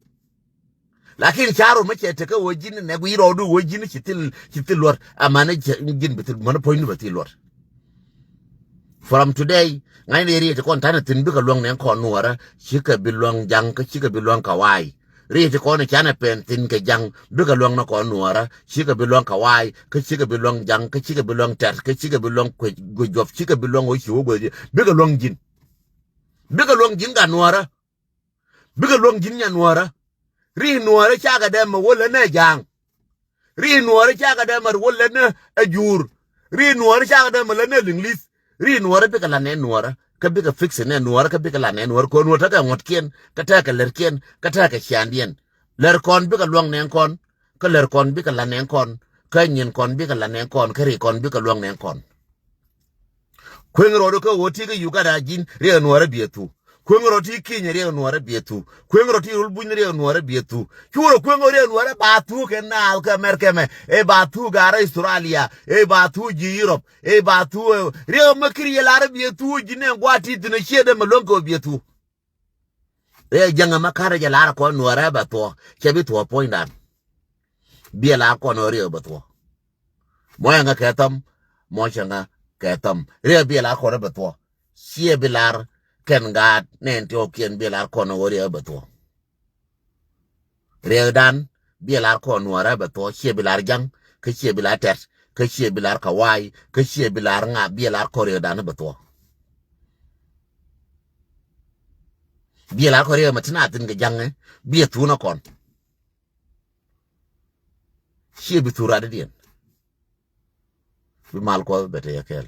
Lakin car ru mi cɛ tekä ɣöö ji̱n nɛ guiy rɔɔdu ɣöö ji̱n ci thil, ci thil luɔt. Amäni ji̱n bi thil, mäni puɔ̱nydu bɛ thil luɔt. From today, ŋa̱cni riet ti kɔn ta̱nɛ thi̱n bikɛ luäŋ nɛ kɔn Nuɔɔrä, cikɛ bi luäŋ Jaŋ kä cikɛ bi luäŋ Kawaii. Riet ti kɔn canɛ pɛn thi̱n kɛ Jaŋ, bikɛ luäŋ nɛ kɔn Nuɔɔrä, cikɛ bi luäŋ Kawaii, kä cikɛ bi luäŋ Jaŋ, kä cikɛ bi luäŋ Tɛt, kä cikɛ bi luäŋ Kuec, Guijuɔp, cikɛ bi luäŋ ɣöö ci wä guäth, bikɛ luäŋ ji̱n. Bikɛ luäŋ ji̱n gat Nuɔɔrä. Bikɛ luäŋ ji̱n nya Nuɔɔrä. Ri Nuɔɔrä cakɛ dee mɛ wä lät ni ɛ Ja̱a̱ŋ. Ri Nuɔɔrä cakɛ dee mɛ wä lät ni ɛ Juur. Ri Nuɔɔrä cakɛ dee mɛ lät ni ɛ Liŋlith. Ri Nuɔɔrä bikɛ la nɛ Nuɔɔrä. Kä bikɛ fix nɛ Nuɔɔrä, kä bikɛ la nɛ Nuɔɔrä. Kɔn wä tekɛ ŋuɔ̱tkiɛn, kä tekɛ lärkiɛn, kä tekɛ ciaŋdiɛn. Lär kɔn bikɛ luäŋ nɛ kɔn, kä lär kɔn bikɛ la nɛ kɔn, kä nyin kɔn bikɛ la nɛ kɔn, kä ri kɔn bikɛ luäŋ nɛ kɔn. Kueŋ rɔɔdu kä ɣöö ti kä Uganda ji̱n riɛk Nuɔɔrä biɛ thu. Kueŋ rɔɔdu ti Kenya riɛk Nuɔɔrä biɛ thu. Kueŋ rɔɔdu ti Rol Buny riɛk Nuɔɔrä biɛ thu. Cu rɔ kueŋ rɔɔdu riɛk Nuɔɔrä ba thu kɛ naath kä America mɛ. Ɛ ba thu garä Australia. Ɛ ba thu ji̱ Europe. Ɛ ba thu, ɛ, riɛk mɛ kiri yɛ lar biɛ thu ji̱n ɛ gua̱a̱th ti thi̱n ɛ ciɛ dee mɛ luäŋ kɛ ɣöö biɛ thu. Riɛk Jaŋ ɛmɛ ka̱rɛ jɛ lar kɔn Nuɔɔrä bɛ thuɔ̱k. Cɛ bi thuɔ̱k puɔ̱nydan. Biɛ lar kɔn ɣöö riɛk bɛ thuɔ̱k. Mɔ cɛ ŋa kɛ thɔm, mɔ cɛ ŋa kɛ thɔm. Riɛk biɛ lar kɔn bɛ thuɔ̱k. Ciɛ bi lar kɛn gaat nɛn tiɔɔkiɛn biɛ lar kɔn ɣöö riɛk bɛ thuɔ̱k. Riɛkdan biɛ lar kɔn Nuɔɔrä bɛ thuɔ̱k. Ciɛ bi lar Jaŋ, kä ciɛ bi lar Tɛt, kä ciɛ bi lar Kawaii, kä ciɛ bi lar ŋa, biɛ lar kɔn riɛkdan bɛ thuɔ̱k. Biɛ lar kɔn riɛk mɛ ti na thi̱n kɛ Jaŋ ɛ, biɛ thun ɛ kɔn. Ciɛ bi thur radidiɛn. Bi mal Kuɔth bɛ te yɛ kɛɛl.